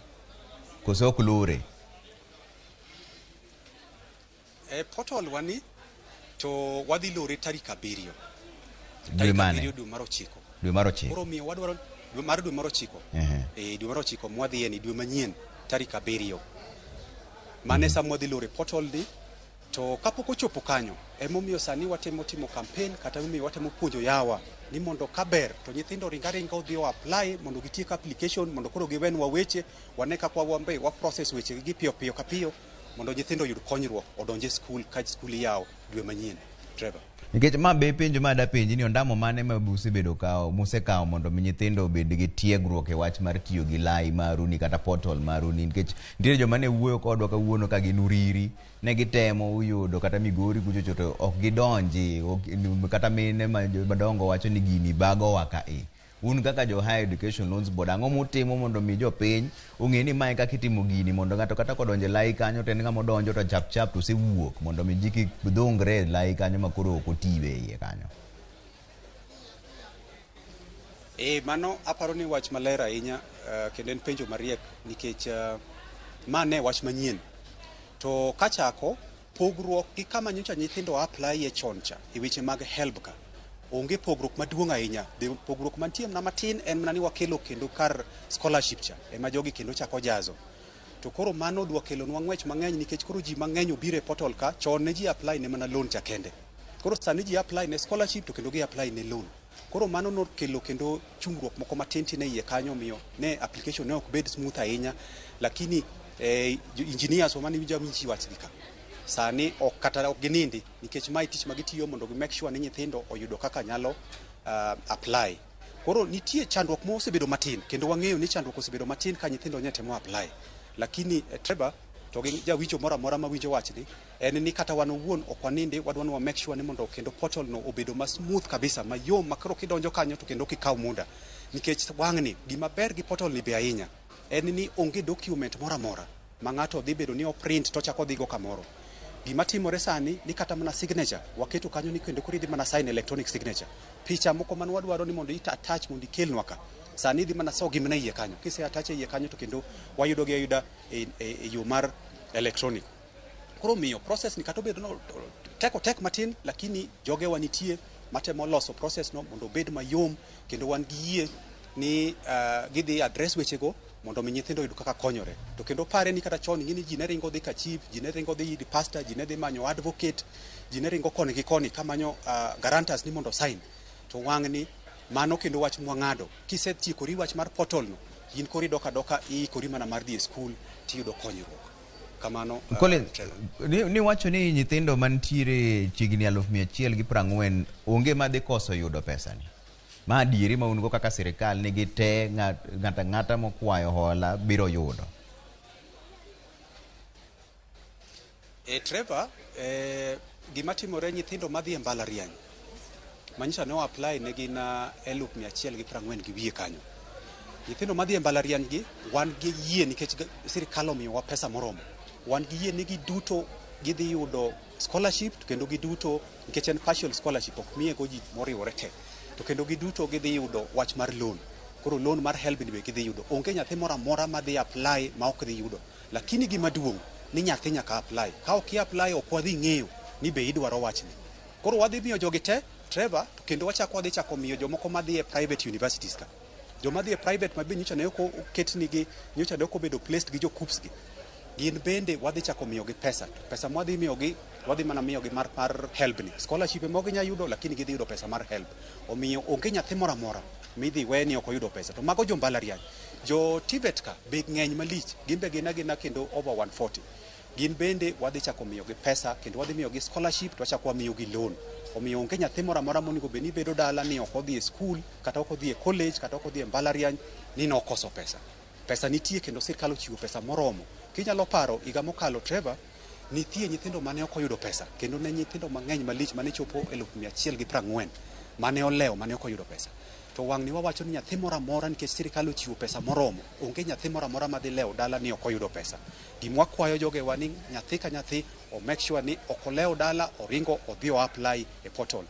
Koso ok lore?
E portal wani to wadhi lore tarik 7.
Dwe
Tarik
mane?
7 dwe mar 9.
Dwe mar 9.
Koro miyo wadwaro mar dwe mar 9. E dwe mar 9 mwadhiye ni dwe manyien tarik 7. Mane sama wadhi lore portal ni, to kapok ochopo kanyo emomiyo sani watemo timo campaign, kata emomiyo watemo puonjo yawa ni mondo kaber to nyithindo ringa ringa odhi o apply mondo gitiek application, mondo koro giwenwa weche, wane kaka wambe wa process weche gi piyo piyo ka piyo mondo nyithindo oyud konyruok, odonje skul ka skul iyawo dwe manyien, Trevor.
Nikech ma be penjo ma dapenji ni ondamo mane ma usebedo kawo musekawo mondo mi nyithindo obed gi tiegruok e wach mar tiyo gi lai maruni kata portal maruni, nikech nitiere joma ne wuoyo kodwa kawuono ka gin Uriri, ne gitemo yudo kata Migori kuchocho to ok gidonji, kata mine madongo wacho ni gini bagowa ka e. Un kaka jo Higher Education Loans Board, ang'o mutimo mondo mi jopiny ong'e ni mae kaka itimo gini, mondo ng'ato kata kodonjo e lai kanyo to en ng'ama odonjo to chap chap to osewuok, mondo mi ji kik dhungre e lai kanyo ma koro ok otiwe e iye kanyo?
Mano aparo ni wach maler ahinya, kendo en penjo mariek nikech ma ne wach manyien. To kachako pogruok gi kama nyocha nyithindo apply e chon cha e weche mag HELB ka, onge pogruok maduong' ahinya. Pogruok mantie mana matin en mana ni wakelo kendo kar scholarship cha ema jogi kendo chako jazo. To koro mano dwa kelonwa ng'wech mang'eny nikech koro ji mang'eny obiro e portal ka. Chon ne ji apply ne mana loan cha kende. Koro sani ji apply ne scholarship to kendo gi apply ne loan. Koro mano nokelo kendo chungruok moko matin tin e iye kanyo, miyo ne application ne ok bed smooth ahinya. Lakini engineers wa mane winjo awinji wachgi ka sani ok kata ok ginindi nikech mae tich ma gitiyo mondo gi make sure ni nyithindo oyudo kaka nyalo apply. Koro nitie chandruok ma osebedo matin, kendo wang'eyo ni chandruok osebedo matin ka nyithindo nye temo apply. Lakini Trevor to gi jawinjo moro amora mawinjo wachni en ni kata wan owuon ok wanindi, wadwa ni wa make sure ni mondo kendo portal no obedo ma smooth kabisa, mayom, ma koro kidonjo kanyo to kendo ok ikaw muda. Nikech wang'ni gima ber gi portal ni be ahinya en ni onge document moro amora ma ng'ato dhi bedo ni oprint to ochako odhigo kamoro. Gima timore sani ni kata mana signature waketo kanyo ni kendo koro idhi mana sign electronic signature. Picha moko man wadwaro ni mondo ita attach mondo ikelnwa ka, sani idhi mana sogi mana iye kanyo. Kise attach e iye kanyo to kendo wayudo gi ayuda e yo mar electronic. Koro miyo process ni kata obedo no teko tek matin, lakini jogewa nitie matemo loso process no mondo obed mayom, kendo wan gi yie ni gidhi address wechego mondo mi nyithindo oyud kaka konyore. To kendo pare ni kata chon ing'e ni ji ne ringo dhi ka chief, ji ne ringo dhi ir pastor, ji ne dhi manyo advocate, ji ne ringo koni gi koni kamanyo guarantors ni mondo sign. To wang'ni mano kendo wach mwang'ado. Kisetiekori wach mar portal no, in koro idok adoka iikori mana mar dhi e skul tiyudo konyruok. Kamano,
Colin,
Trevor.
ni wacho ni nyithindo mantiere chiegni 140,000 onge madhi koso yudo pesani. Ma adieri ma un go kaka sirikal ni gite ng'ata ng'ata mokwayo hola biro yudo.
Trevor, gima timore nyithindo madhi e mbalariany manyiso ne o apply ne gin 140,000 gi wiye kanyo. Nyithindo madhi e mbalariany gi wan gi yie nikech sirikal omiyowa pesa moromo. Wan gi yie ni giduto gidhi yudo scholarship, to kendo giduto nikech en partial scholarship ok miye go ji moriwore te. To kendo giduto gidhi yudo wach mar loan. Koro loan mar HELB ni be gidhi yudo. Onge nyathi moro amora madhi apply ma ok dhi yudo. Lakini gima duong' ni nyathi nyaka apply. Ka ok i apply ok wadhi ng'eyo ni be idwaro wachni. Koro wadhi miyo jogi te, Trevor, to kendo wachako wadhi chako miyo jomoko madhi e private universities ka. Joma dhi e private ma be nyocha ne ok oketnigi, nyocha ne ok obedo placed gi jo KUCCPS gi. Gin bende wadhi chako miyogi pesa. Pesa mwadhi miyogi, wadhi mana miyogi mar HELB ni. Scholarship ema ok ginyal yudo, lakini gidhi yudo pesa mar HELB. Omiyo onge nyathi moro amora midhi we ni ok oyudo pesa. To mago jo mbalariany. Jo TVET ka be ng'eny malich. Gin be gin agina kendo over 140. Gin bende wadhi chako miyogi pesa kendo wadhi miyogi scholarship to wachako wamiyogi loan. Omiyo onge nyathi moro amora monego bed ni bedo dala ni ok odhi e skul, kata ok odhi e college, kata ok odhi e mbalariany ni nokoso pesa. Pesa nitie kendo sirkal ochiwo pesa moromo. Kinyalo paro higa mokalo, Trevor, nitie nyithindo mane ok oyudo pesa kendo ne nyithindo mang'eny malich mane chopo 140,000 mane olewo mane ok oyudo pesa. To wang' ni wawacho ni nyathi moro amora nikech sirikal ochiwo pesa moromo, onge nyathi moro amora madhi lewo dala ni ok oyudo pesa. Gima wakwayo jogewa ni nyathi ka nyathi o make sure ni ok olewo dala, oringo odhi o apply e portal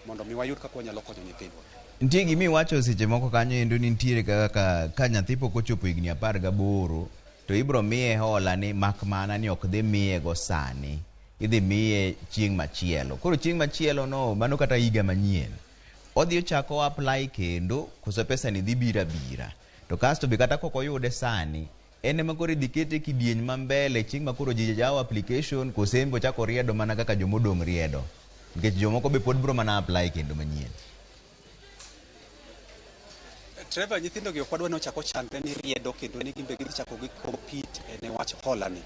mondo mi wayud kaka wanyalo konyo nyithindwa.
Nitie gima iwacho seche moko kanyo endo ni nitiere kaka ka nyathi pok ochopo higni 18 to ibro miye hola ni mak mana ni ok dhi miye go sani, idhi miye chieng' machielo. Koro chieng' machielo no mano kata higa manyien. Odhi ochako apply kendo koso pesa ni dhi biro abira. To kasto be kata kok oyude sani, en ema koro idhi kete kidieny ma mbele chieng' ma koro ji yawo application kose en be ochako riedo mana kaka jomodong' riedo. Nikech jomoko be pod bro mana apply kendo manyien.
Trevor, nyithindo gi ok wadwa ni ochak ochandre ni riedo kendo ni gin be gidhi chako gi compete ne wach hola ni.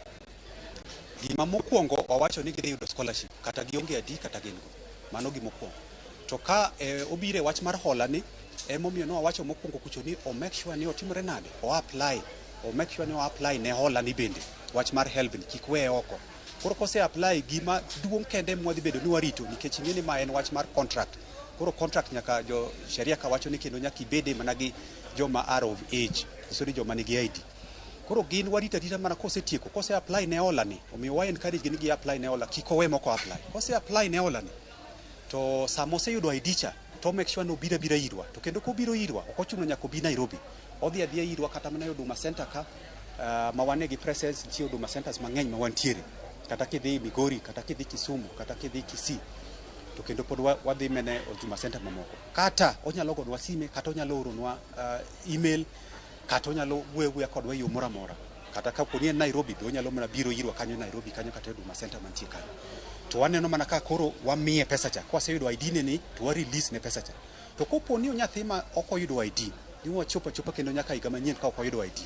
Gima mokwongo wawacho ni gidhi yudo scholarship kata gionge ID kata gin go. Mano gima okwongo. To ka obiro e wach mar hola ni, emomiyo ne wawacho mokwongo kucho ni o make sure ni otimore nade, o apply, o make sure ni o apply ne hola ni bende. Wach mar HELB ni kik weye oko. Koro kose apply gima duong' kende mwadhi bedo ni warito nikech ing'e ni ma en wach mar contract. Koro contract nyaka jo sheria ka wacho ni kendo nyaka ibede mana gi joma are of age, nyiso ni joma nigi ID. Koro gin warito arita mana kosetieko, kose apply ne hola ni, omiyo wa encourage gi ni gi apply ne hola, kik owe moko apply. Kose apply ne hola ni, to sama oseyudo ID cha, to make sure ni obiro abira irwa. To kendo kobiro irwa, ok ochuno nyaka obi Nairobi. Odhi adhiya irwa kata mana e Huduma Center ka, ma wane gi presence, nitie Huduma Centers mang'eny ma wantiere. Kata kidhi Migori, kata kidhi Kisumu, kata kidhi Kisii, to kendo pod wadhi mene Huduma Center mamoko. Kata onyalo gonwa sime, kata onyalo oronwa email, kata onyalo wuoyo awuoya kodwa e yo moro amora. Kata kapo ni en Nairobi, be onyalo mana biro irwa kanyo Nairobi kanyo kata e Huduma Center mantie kanyo. To waneno mana ka koro wamiye pesa cha. Kwaseyudo ID ne ni, to wa release ne pesa cha. To kopo ni nyathi ma ok oyudo ID, ni wachopo achopa kendo nyaka higa manyien ka ok oyudo ID.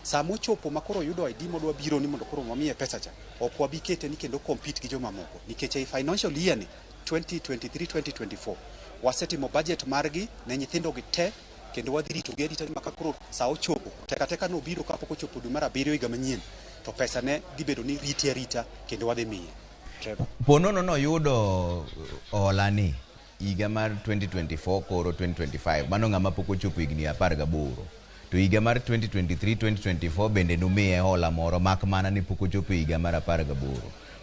Sama ochopo ma koro oyudo ID modwa biro ni mondo koro wamiye pesa cha, ok wabi kete ni kendo compete gi jomamoko. Nikech ei financial year ni 2023-2024, wasetimo budget margi ne nyithindo gi te, kendo wadhi rito gi arita ma ka koro sa ochopo, teka teka nobiro kapok ochopo dwe mar abiriyo higa manyien, to pesa ne dhi bedo ni rite arita kendo wadhi miye. Trevor.
Po nono noyudo hola ni higa mar 2024 koro 2025, mano ng'ama pok ochopo higni 18. To higa mar 2023-2024 bende nomiye hola moro mak mana ni pok ochopo higa mar 18.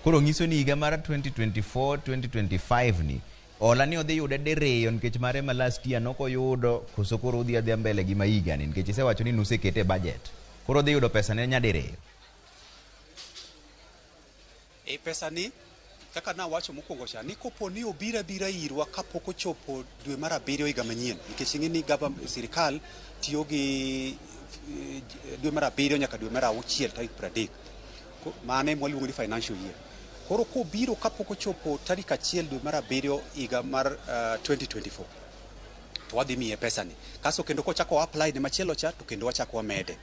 Koro nyiso ni higa mar 2024-2025 ni hola ni odhi yude diriyo nikech mare ma last year nokoyudo koso koro odhi adhiya mbele gi ma higa ni nikech isewacho ni nusekete e budget. Koro odhi yudo pesa ne nyadiriyo.
E pesa ni kaka nawacho mokwongo cha ni kopo ni obiro abira irwa kapok ochopo dwe mar abiriyo higa manyien nikech ing'e ni sirikal tiyo gi dwe mar abiriyo nyaka dwe mar auchiel tarik 30. Mano ema waluongo ni financial year. Koro kobiro kapok ochopo tarik 1 dwe mar abiriyo higa mar 2024 to wadhi miye pesa ni. Kasto kendo kochako apply ne machielo cha to kendo wachako wamede.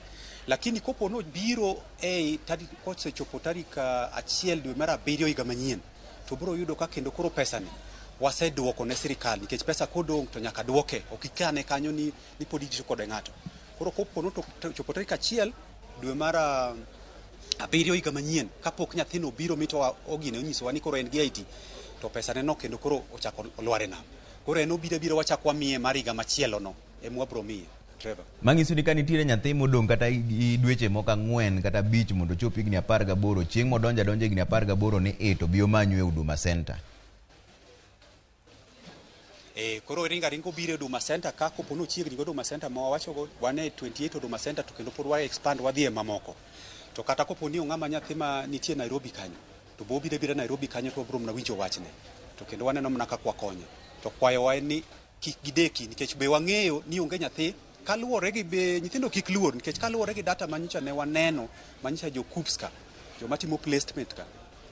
Lakini kopo nobiro ei tarik kosechopo tarik 1 dwe mar abiriyo higa manyien to biro yudo ka kendo koro pesa ni waseduoko ne sirikal nikech pesa kodong' to nyaka duoke, ok ikane kanyo ni pod itiyo kode ng'ato. Koro kopo nochopo tarik 1 dwe mar abiriyo higa manyien kapok nyathino obiro mito ogine onyisowa ni koro en gi ID to pesa ne no kendo koro ochako olwar e nam. Koro en obiro abiro wachako wamiye mar higa machielo no ema wabiro miye. Trevor.
Manyiso ni ka nitiere nyathi modong' kata dweche moko 4 kata 5 mondo ochop higni 18, chieng' modonjo adonja higni 18 ni to bi omanyu e Huduma Center.
Koro ringa ringo obiro e Huduma Center ka kopo ni ochiegni gi Huduma Center ma wawachogo wan e 28 Huduma Center to kendo pod wa expand wadhi e mamoko. To kata kopo ni ong'ama nyathi ma nitie Nairobi kanyo to bo obiro abira Nairobi kanyo to wabiro mana winjo wachne. To kendo waneno mana kaka wakonye. To kwayowa en ni kik gideki nikech be wang'eyo ni onge nyathi kaluwore gi be nyithindo kik luor nikech kaluwore gi data manyocha ne waneno manyocha jo KUCCPS ka joma timo placement ka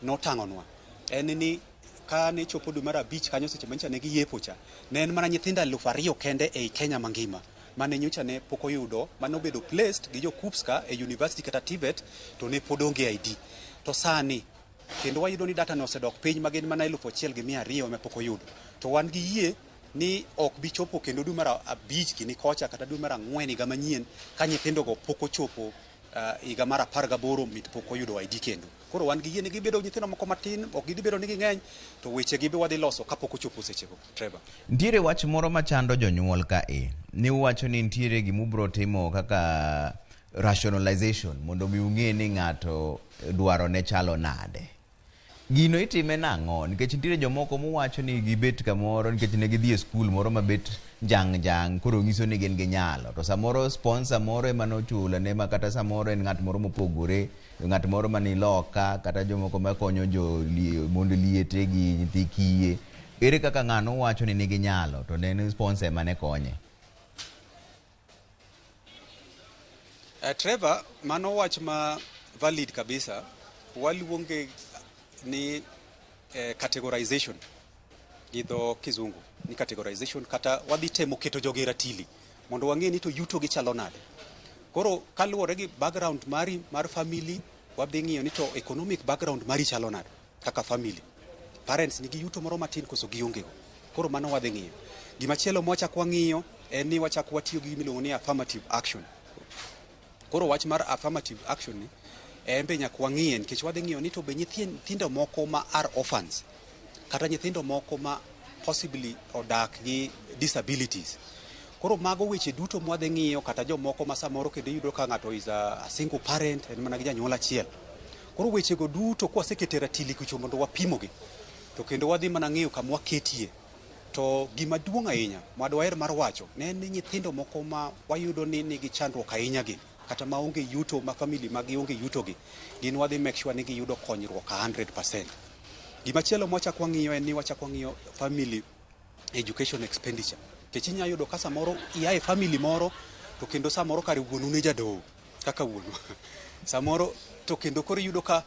notang'onwa en ni ka ne chopo dwe mar 5 kanyo seche manyocha ne giyepo cha ne en mana nyithindo 2000 kende ei Kenya mangima mane nyocha ne pok oyudo mane obedo placed gi jo KUCCPS ka e university kata TVET to ne pod onge ID. To sani kendo wayudo ni data no osedok piny ma gin mana 1200 ema pok oyudo. To wan gi yie ni ok bi chopo kendo dwe mar 5 gini kocha kata dwe mar 4 higa manyien ka nyithindo go pok ochopo higa mar 18 mit pok oyudo ID kendo. Koro wan gi yie ni gibedo nyithindo moko matin, ok gidhi bedo ni ging'eny, to weche gi be wadhi loso kapok ochopo sechego, Trevor.
Nitiere wach moro machando jonyuol ka e ni uwacho ni nitiere gima ubiro timo kaka rationalization mondo mi ung'e ni ng'ato dwaro ne chalo nade. Gino itime nang'o? Nikech nitiere jomoko muwacho ni gibet kamoro nikech ne gidhi e skul moro mabet njang' njang' koro nyiso ni gin gi nyalo. To samoro sponsor moro ema nochulo ne ma kata samoro en ng'at moro mopogore, ng'at moro mani loka kata jomoko makonyo jo mond liete gi nyithi kiye. Ere kaka ng'ano wacho ni nigi nyalo to ne en sponsor ema ne konye?
Trevor, mano wach ma valid kabisa. Waluonge ni categorization gi dho kizungu ni categorization, kata wadhi temo keto jogi e ratili mondo wang'e ni to yuto gi chalo nade. Koro kaluwore gi background mari mar family, wadhi ng'iyo ni to economic background mari chalo nade kaka family. Parents nigi yuto moro matin koso gionge go. Koro mano wadhi ng'iyo. Gimachielo mwachak wang'iyo en ni wachak watiyo gi gimiluongo ni affirmative action. Koro wach mar affirmative action ni en be nyaka wang'iye, nikech wadhi ng'iyo ni to be nyithindo moko ma are orphans kata nyithindo moko ma possibly odak gi disabilities. Koro mago weche duto mwadhi ng'iyo, kata jomoko ma samoro kendo iyudo ka ng'ato is a single parent, en mana gi janyuol achiel. Koro wechego duto kwaseketo e ratili kucho mondo wapimogi, to kendo wadhi mana ng'iyo kama waketie. To gima duong' ahinya mwadwaher mar wacho ne en ni nyithindo moko ma wayudo ni nigi chandruok ahinya gi kata maonge yuto, ma family mag onge yuto gi, gin wadhi make sure ni giyudo konyruok 100%. Gimachielo mwachak wang'iyo en ni wachak wang'iyo family education expenditure. Nikech inya yudo ka samoro ia e family moro to kendo samoro kare wuonu ne jadoho kaka wuonwa. Samoro to kendo koro iyudo ka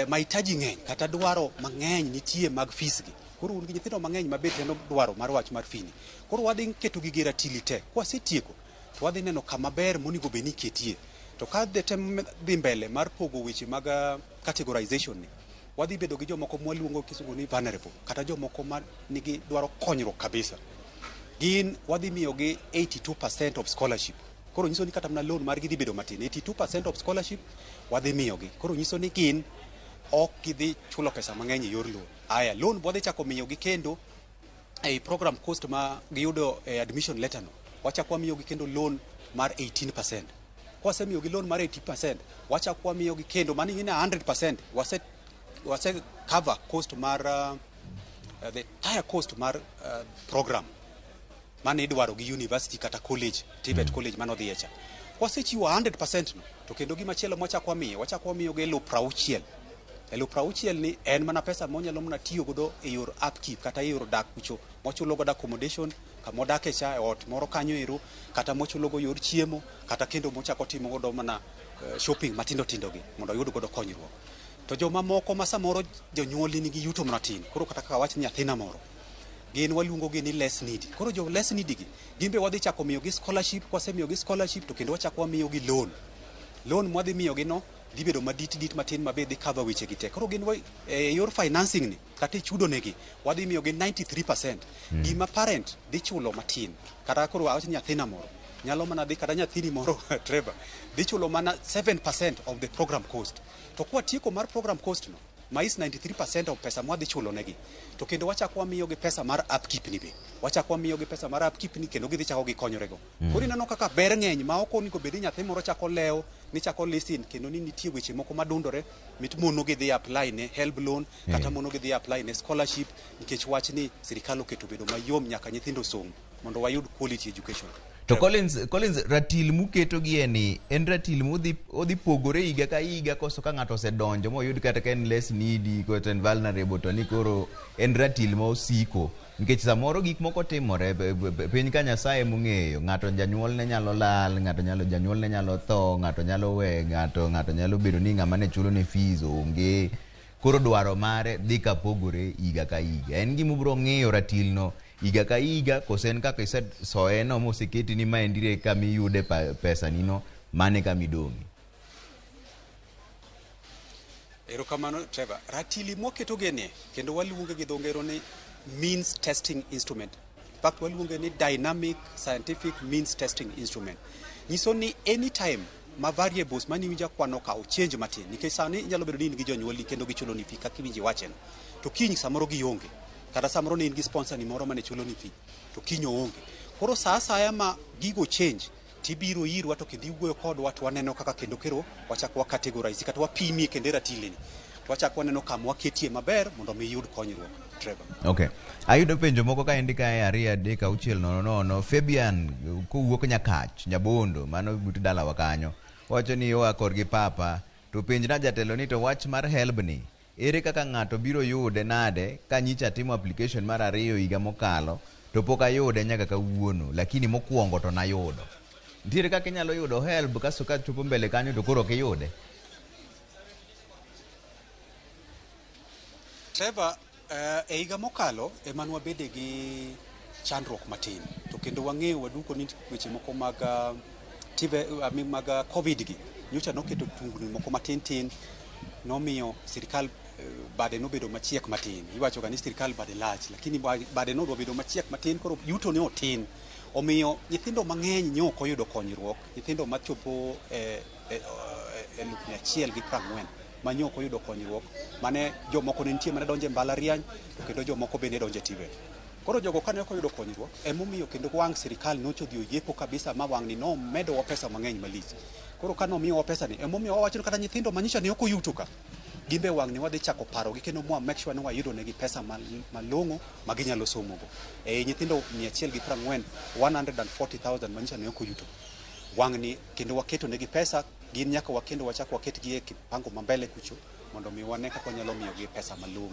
mahitaji ng'eny kata dwaro mang'eny nitie mag fees gi. Koro un gi nyithindo mang'eny ma be tendo dwaro mar wach mar fee ni. Koro wadhi keto gigi e ratili te. Kwasetieko to wadhi neno kama ber monego bed ni iketie. To ka tem dhi mbele mar pogo weche mag categorization ni, wadhi bedo gi jomoko mwaluongo kisungu ni vulnerable, kata jomoko ma nigi dwaro konyruok kabisa. Gin wadhi miyogi 82% of scholarship. Koro nyiso ni kata mana loan margi dhi bedo matin. 82% of scholarship wadhi miyogi. Koro nyiso ni gin ok gidhi chulo pesa mang'eny e yor loan. Aya, loan wadhi chako miyogi kendo ei program cost ma giyudo e admission letter no. Wachako wamiyogi kendo loan mar 18%. Kwasemiyogi loan mar 18%, wachako wamiyogi kendo mano ing'e ni 100% wase cover cost mar the entire cost mar program mane idwaro gi university kata college, TVET college manodhiye cha. Kwasechiwo 100% no, to kendo gimachielo mwachako wamiyo, wachako wamiyogi 60,000. 60,000 ni en mana pesa monyalo mana tiyo godo e yor upkeep kata e yor dak kucho, mochulo godo accommodation kama odake cha e ot moro kanyo ero, kata mochulo go yor chiemo, kata kendo mochako timo godo mana shopping matindo tindo gi mondo oyud godo konyruok. To joma moko ma samoro jonyuol nigi yuto matin, koro kata kaka wach nyathina moro, gin waluongo gi ni less needy. Koro jo less needy gi, gin be wadhi chako miyogi scholarship. Kwasemiyogi scholarship to kendo wachako wamiyogi loan. Loan mwadhi miyogi no dhi bedo madit dit matin ma be dhi cover weche gi te. Koro gin e yor financing ni kata e chudo negi wadhi miyogi 93%. Gima parent dhi chulo matin, kata koro awach ni nyathina moro nyalo mana dhi, kata nyathini moro, Trevor, dhi chulo mana 7% of the program cost. To kwatieko mar program cost no, ma is 93% of pesa mwadhi chulo negi, to kendo wachako wamiyogi pesa mar upkeep ni, be wachako wamiyogi pesa mar upkeep ni kendo gidhi chako gikonyorego. Koro ineno kaka ber ng'eny ma ok onego bed ni nyathi moro chako lewo ni chako listen kendo ni nitie weche moko madundore mit mono gi dhi apply ne HELB loan kata mono gi dhi apply ne scholarship, nikech wach ni sirikal oketo bedo mayom nyaka nyithindo som mondo wayud quality education.
To Collins, ratil muketo gie ni en ratil modhi odhi pogore higa ka higa koso ka ng'ato osedonjo moyud kata ka en less needy kata en vulnerable, to ni koro en ratil ma osiko? Nikech samoro gik moko timore piny ka Nyasaye mong'eyo, ng'ato janyuol ne nyalo lal, ng'ato nyalo janyuol ne nyalo tho, ng'ato nyalo we ng'ato, ng'ato nyalo bedo ni ng'ama ne chulo ne fees onge, koro dwaro mare dhi ka pogore higa ka higa. En gima ubiro ng'iyo ratil no higa ka higa koso en kaka isesoye no moseketi ni maendire kama iyude pesa ni no mane kama idong'e?
Erokamano, Trevor. Ratili mwaketo genie kendo waluonge gi dho ngere ni means testing instrument. In fact, waluonge ni dynamic scientific means testing instrument. Nyiso ni anytime ma variables mani winja kwano ka ochange matin, nikech sani inyalo bedo ni in gi jonyuolni kendo gichuloni fee kaka iwinjo iwacheno, to kiny samoro gionge, kata samoro ne in gi sponsor ni moro mane chuloni fee to kiny oonge. Koro sa asaya ma gigo change tibiro irwa to kendo iwuoyo kodwa to waneno kaka kendo kero wachak wa categorize kata wapimie kendo e ratili ni to wachak waneno kama waketie maber mondo mi iyud konyruok, Trevor.
Okay. Ayudo penjo moko kaendi kae 2 3 6 0 0. Fabian kowuok Nyakach, Nyabondo, mano but dalawa kanyo. Wacho ni oa korgi papa, to penjna jatelo ni to wach mar HELB ni, ere kaka ng'ato biro yude nade ka nyicha timo application mar 2 higa mokalo to pok ayude nyaka kawuono, lakini mokwongo to nayudo. Nitiere kaka inyalo yudo HELB kasto ka chopo mbele kanyo to koro ok iyude?
Trevor, e higa mokalo ema nwabede gi chandruok matin to kendo wang'eyo waduko ni weche moko mag mag COVID gi nyocha noketo tungni moko matin tin, nomiyo sirikal bade nobedo machiek matin. Iwacho ga ni sirikal bade lach, lakini bade nodwa bedo machiek matin, koro yuto ne otin. Omiyo nyithindo mang'eny ne ok oyudo konyruok, nyithindo machopo 140,000 ma ne ok oyudo konyruok, mane jomoko ne nitie mane donjo e mbalariany to kendo jomoko bende donjo e TVET. Koro jogo kane ok oyudo konyruok, emomiyo kendo wang' sirikal nocho dhi oyiepo kabisa ma wang'ni nomedowa pesa mang'eny malich. Koro ka nomiyowa pesa ni, emomiyo wawacho ni kata nyithindo ma nyocha ne ok oyuto ka, gin be wang'ni wadhi chako parogi kendo mwa make sure ni wayudo negi pesa malong'o ma ginyalo somogo. E nyithindo 140, 140,000 ma nyocha ne ok oyuto. Wang'ni kendo waketo negi pesa, gin nyaka wakendo wachak waketgi e kipango ma mbele kucho mondo mi wane kaka wanyalo miyogi pesa malong'o.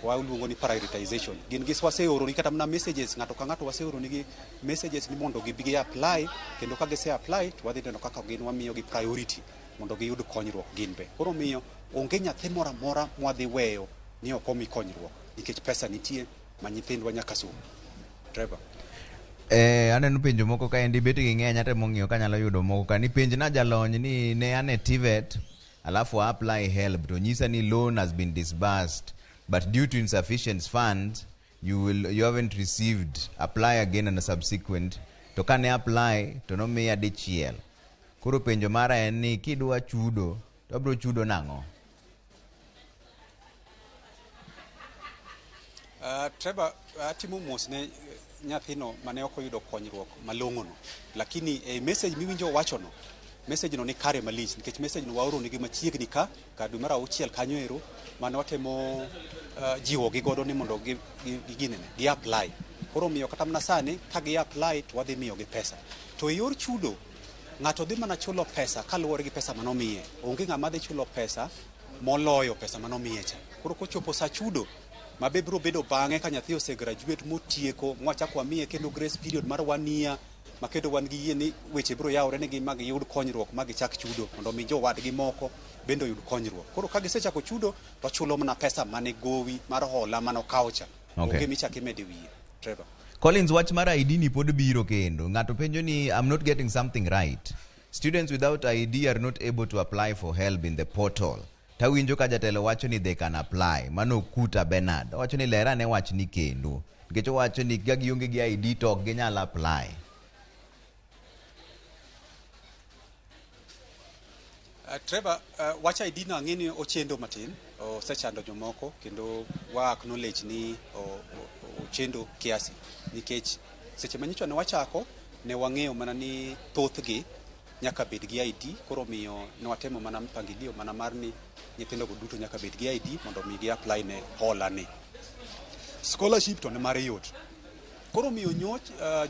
Waluongo ni prioritization. Gin gi waseoroni kata mana messages, ng'ato ka ng'ato waseoronigi messages ni mondo gibi gi apply, kendo ka gise apply to wadhi neno kaka gin wamiyogi priority mondo giyud konyruok gin be. Koro miyo onge nyathi moro amora mwadhi weyo ni ok omi konyruok nikech pesa nitie ma nyithindwa nyaka som. Trevor.
Aneno penjo moko kaendi bet gi ng'eny, atemo ng'iyo kanyalo yudo moko ka. Ni penjna jalony ni ne an e TVET, alafu a apply HELB to nyisa ni loan has been disbursed but due to insufficient funds you haven't received, apply again and a subsequent. To kane apply to nomiya dichiel. Koro penjo mara en ni kidwa chudo to abiro chudo nang'o?
Trevor, atimo mos ne nyathino mane ok oyudo konyruok malong'o no, lakini e message miwinjo wachono, message no ni kare malich nikech message no waoro nigi machiegni ka dwe mar 6 kanyo ero mane watemo jiwogi godo ni mondo gi apply. Koro miyo kata mana sani ka gi apply to wadhi miyogi pesa. To e yor chudo ng'ato dhi mana chulo pesa kaluwore gi pesa manomiye. Onge ng'ama dhi chulo pesa moloyo pesa manomiye cha. Koro kochopo sa chudo ma be biro bedo bang'e ka nyathi osegraduate motieko mwachako wamiye kendo grace period mar 1 year ma kendo wan gi yie ni weche biro yawore negi ma giyud konyruok ma gichak chudo mondo mi jowadgi moko bende oyud konyruok. Koro ka gisechako chudo to chulo mana pesa mane gowi mar hola mane okawo cha.
Okay.
Onge michako imede wiye. Trevor.
Collins, wach mar ID ni pod biro kendo. Ng'ato penjo ni I'm not getting something right. Students without ID are not able to apply for help in the portal. Tawinjo ka jatelo wacho ni they can apply. Mano Kuta Bernard. Owacho ni lera ne wach ni kendo. Nikech owacho ni ka gionge gi ID to ok ginyal apply.
Trevor, wach ID no ang'e ni ochendo matin, osechando jomoko kendo wa acknowledge ni ochendo kiasi nikech seche ma nyocha ne wachako ne wang'eyo mana ni thothgi nyaka bed gi ID, koro miyo ne watemo mana mpangilio mana mar ni nyithindogo duto nyaka bed gi ID mondo mi gi apply ne hola ni. Scholarship to ne mare yot. Koro miyo nyoch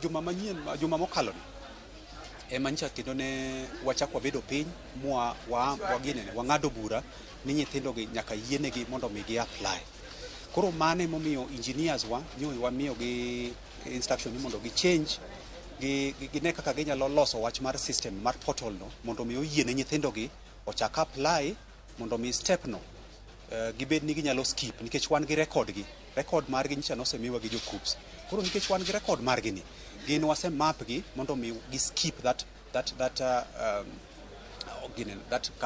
juma manyien, juma mokalo ni ema nyocha kendo ne wachako wabedo piny mwa waginene wang'ado bura ni nyithindogi nyaka yienegi mondo mi gi apply. Koro mano emomiyo engineers wa nyo wamiyogi instruction ni mondo gi change gine kaka ginyalo loso wach mar system mar portal no mondo mi oyiene nyithindogi ochak apply mondo mi step no gibed ni ginyalo skip nikech wan gi record gi. Record margi nyocha nosemiwa gi jo KUCCPS. Koro nikech wan gi record margi ni, gin wase map gi mondo mi gi skip that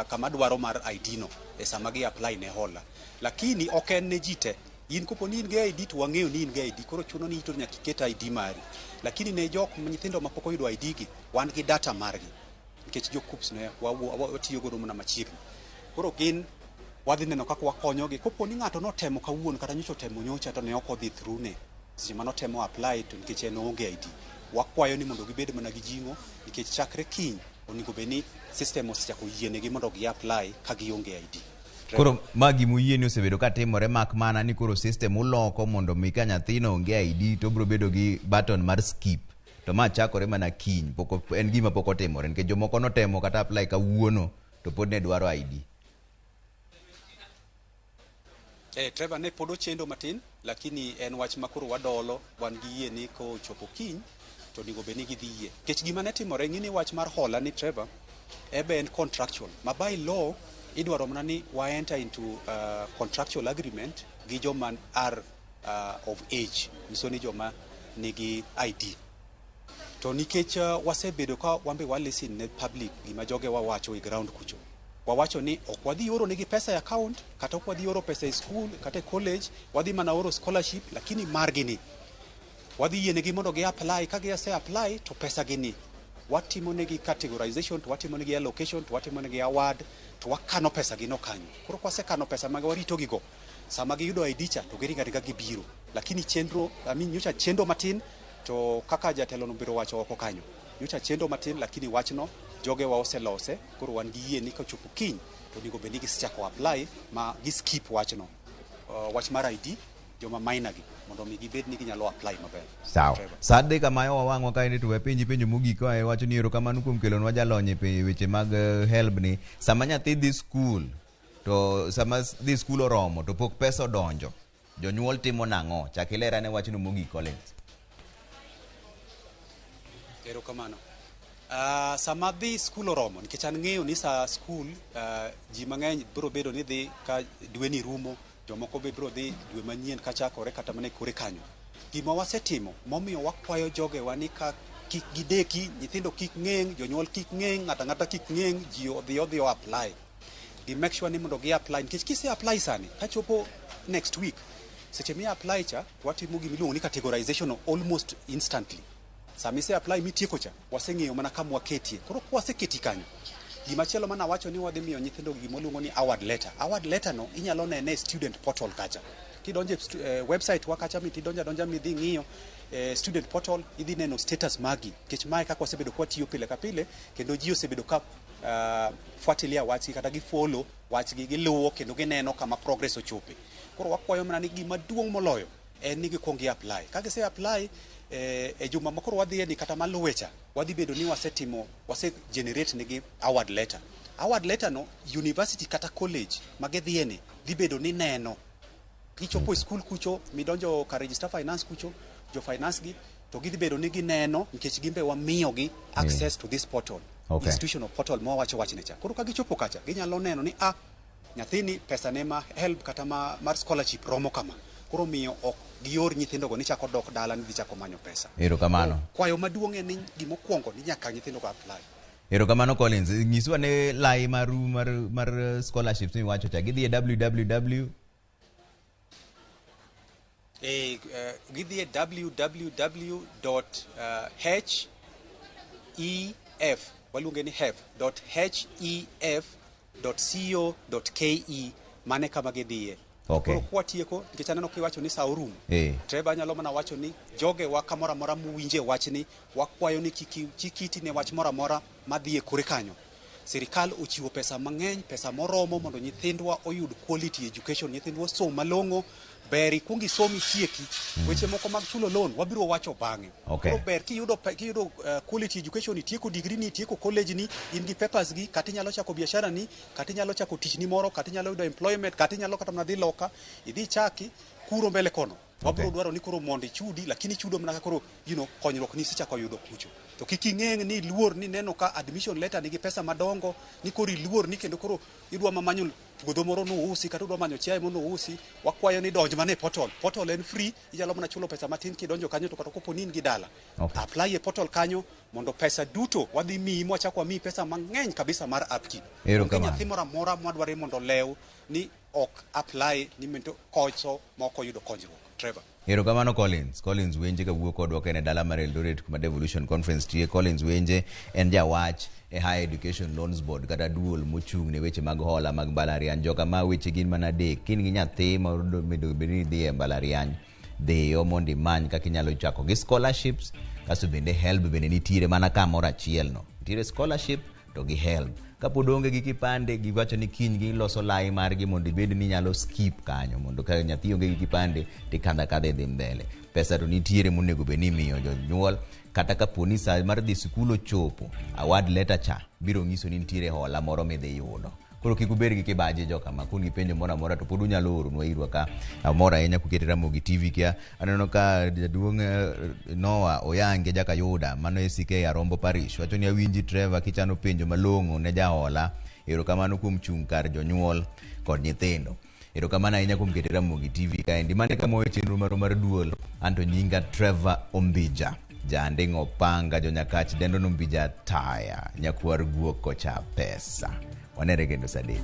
kama dwaro mar ID no e sama gi apply ne hola. Lakini ok en ne ji te. In kopo ni in gi ID to wang'eyo ni in gi ID, koro chuno ni ito nyaka iket ID mari. Lakini ne jok nyithindo mapok oyudo ID gi, wan gi data margi. Nikech jo KUCCPS ne watiyo godo mana machiegni. Koro gin wadhi neno kaka wakonyogi. Kopo ni ng'ato notemo kawuono kata nyocha otemo nyocha to ne ok odhi through ne. Seche manotemo apply to nikech en oonge ID. Wakwayo ni mondo gibed mana gi jing'o nikech chakre kiny onego bed ni system osechako yienegi mondo gi apply ka gionge ID.
Koro ma gimuyie ni osebedo ka timore, mak mana ni koro system uloko mondo mi ka nyathino onge ID to obiro bedo gi button mar skip. To ma chakore mana kiny, pok en gima pok otimore nikech jomoko notemo kata apply kawuono to pod ne dwaro ID.
Trevor, ne pod ochendo matin, lakini en wach ma koro wadolo, wan gi yie ni kochopo kiny to onego bed ni gidhi yie. Nikech gima ne timore, ng'ini wach mar hola ni, Trevor, ebe en contractual. Ma by law idwaro mana ni wa enter into contractual agreement gi joma are of age, nyiso ni joma nigi ID. To nikech wasebedo ka wambe wa listen ne public, gima joge wawacho e ground kucho. Wawacho ni ok wadhi oro negi pesa e account, kata ok wadhi oro pesa e school, kata e college, wadhi mana oro scholarship, lakini margi ni wadhi yienegi mondo gi apply. Ka gise apply to pesa gi ni watimo negi categorization, to watimo negi allocation, to watimo negi award, to wakano pesa gi no kanyo. Koro kwasekano pesa mag warito gigo, sama giyudo ID cha to giringo aringa gibiro. Lakini chenro, I mean, nyocha chendo matin, to kaka jatelo no biro wacho oko kanyo, nyocha chendo matin, lakini wachno jogewa oselose. Koro wan gi yie ni kochopo kiny to onego bed ni gisechako apply ma giskip wachno, wach mar ID joma minor gi, mondo mi gibed ni ginyalo apply maber.
Sawa.
Trevor.
Sa adek kamayo wawang'wa kaendi to wapenji penjo mogik ka wacho ni erokamano kuom kelonwa jalony e weche mag HELB ni sama nyathi dhi skul to sama dhi skul oromo to pok pesa odonjo, jonyuol timo nang'o? Chak iler ane wachno mogik, Collins.
Erokamano. Sama dhi skul oromo, nikech an ng'eyo ni sa skul ji mang'eny biro bedo ni dhi ka dwe ni rumo, jomoko be biro dhi dwe manyien kachakore kata mana e kore kanyo. Gima wasetimo momiyo wakwayo jogewa ni ka kik gideki, nyithindo kik ng'eng', jonyuol kik ng'eng', ng'ato ang'ata kik ng'eng', ji odhi o apply. Gi make sure ni mondo gi apply, nikech kise apply sani, kachopo next week, seche mi apply cha, to watimo gima iluongo ni categorization almost instantly. Sama ise apply mitieko cha, waseng'eyo mana kama waketie. Koro kwaseketi kanyo, gimachielo mana wacho ni wadhi miyo nyithindo gima luongo ni award letter. Award letter no inyalo nene e student portal kacha. Kidonjo e website wa kacha, mitidonjo adonja midhi ng'iyo student portal, idhi neno status magi. Nikech mae kaka wasebedo kwatiyo pile ka pile, kendo ji osebedo ka fuatilia wachgi kata gi follow wachgi, giluwo kendo gineno kama progress ochope. Koro wakwayo mana ni gima duong' moloyo en ni gikuong gi apply. Ka gise apply e juma ma koro wadhiye ni kata maluwe cha, wadhi bedo ni wasetimo, wase generate negi award letter. Award letter no, university kata college ma gidhiye ni dhi bedo ni neno. Kichopo e school kucho, midonjo ka register finance kucho, jo finance gi to gidhi bedo ni gineno, nikech gin be wamiyogi access to this portal. Institutional portal ma wawacho wachne cha. Koro ka gichopo kacha, ginyalo neno ni a nyathini pesa ne ma HELB kata ma, mar scholarship romo kama. Koro miyo ok gior nyithindogo ni chako dok dala ni dhi chako manyo pesa.
Erokamano.
Kwayo maduong' en ni gimokwongo ni nyaka nyithindogo apply.
Erokamano, Collins. Nyiswa ne lai maru mar scholarships miwacho cha. Gidhi e www
Gidhi e www.hef, waluonge ni hef.hef.co.ke, mane kama gidhiye. Koro kwatieko, nikech aneno kiwacho ni sa orumo, Trevor, nyalo mana wacho ni jogewa kamoro amora muwinje wachni, wakwayo ni kik iti ne wach moro amora madhi e kore kanyo. Sirikal ochiwo pesa mang'eny, pesa moromo mondo nyithindwa oyud quality education, nyithindwa osom malong'o. Ber ikuong isom itieki. Weche moko mag chulo loan wabiro wacho bang'e. Koro ber kiyudo quality education, itieko degree ni, itieko college ni, in gi papers gi, kata inyalo chako biashara ni, kata inyalo chako tich ni moro, kata inyalo yudo employment, kata inyalo kata mana dhi loka idhi chaki kuro mbele kono. Wabiro dwaro ni koro mondo ichudi, lakini ichudo mana ka koro konyruok ni isechako yudo kucho. To kik ing'eng' ni iluor ni neno ka admission letter nigi pesa madongo, ni koro iluor ni kendo koro idwa manyo puodho moro nousi kata idwa manyo chiaye moro nousi. Wakwayo ni donj mana e portal. Portal en free, inyalo mana chulo pesa matin kidonjo kanyo, to kata kopo ni in gi dala, apply e portal kanyo mondo pesa duto wadhi miyi, mwachako wamiyi pesa mang'eny kabisa mar upkeep.
Erokamano.
Onge nyathi moro amora mwadwaro mondo olew ni ok apply ni mento koso mok oyudo konyruok. Trevor.
Erokamano Collins. Collins Wenje kawuok kodwa ka en e dala mar Eldoret kuma Devolution Conference tie. Collins Wenje en jawach e Higher Education Loans Board kata duol mochung' ne weche mag hola mag mbalariany. Joka ma weche gin mana adek. Ka in gi nyathi ma onego bed ni dhi e mbalariany, dhiyo mondo imany kaka inyalo chako gi scholarships, kasto bende HELB bende nitiere mana kamoro achiel no. Nitiere scholarship to gi HELB. Kapod onge gi kipande, giwacho ni kiny giloso lai margi mondo ibed ni inyalo skip kanyo mondo ka nyathi onge gi kipande tikadho akadha idhi mbele. Pesa to nitiere monego bed ni imiyo jonyuol kata kapo ni sa mar dhi sikul ochopo, award letter cha biro nyiso ni nitiere hola moro midhi yudo. Koro kik ubed gi kibaji joka ma kun gi penjo moro amora to pod unyalo oronwa irwa ka. Amor ahinya kukete Ramogi TV kia. Aneno ka jaduong' Noah Oyange Jakayuda mano ACK Arombo Parish wacho ni awinji Trevor kichano penjo malong'o ne jahola. Erokamano kuom chung' kar jonyuol kod nyithindo. Erokamano ahinya kuom kete Ramogi TV kaendi. Mano e kama wawe chenro marwa mar duol. Anto nyinga Trevor Ombija. Janding' opanga jonyakach dendo nombija taya nyakwar guok kocha pesa. Wanere kendo saa adek.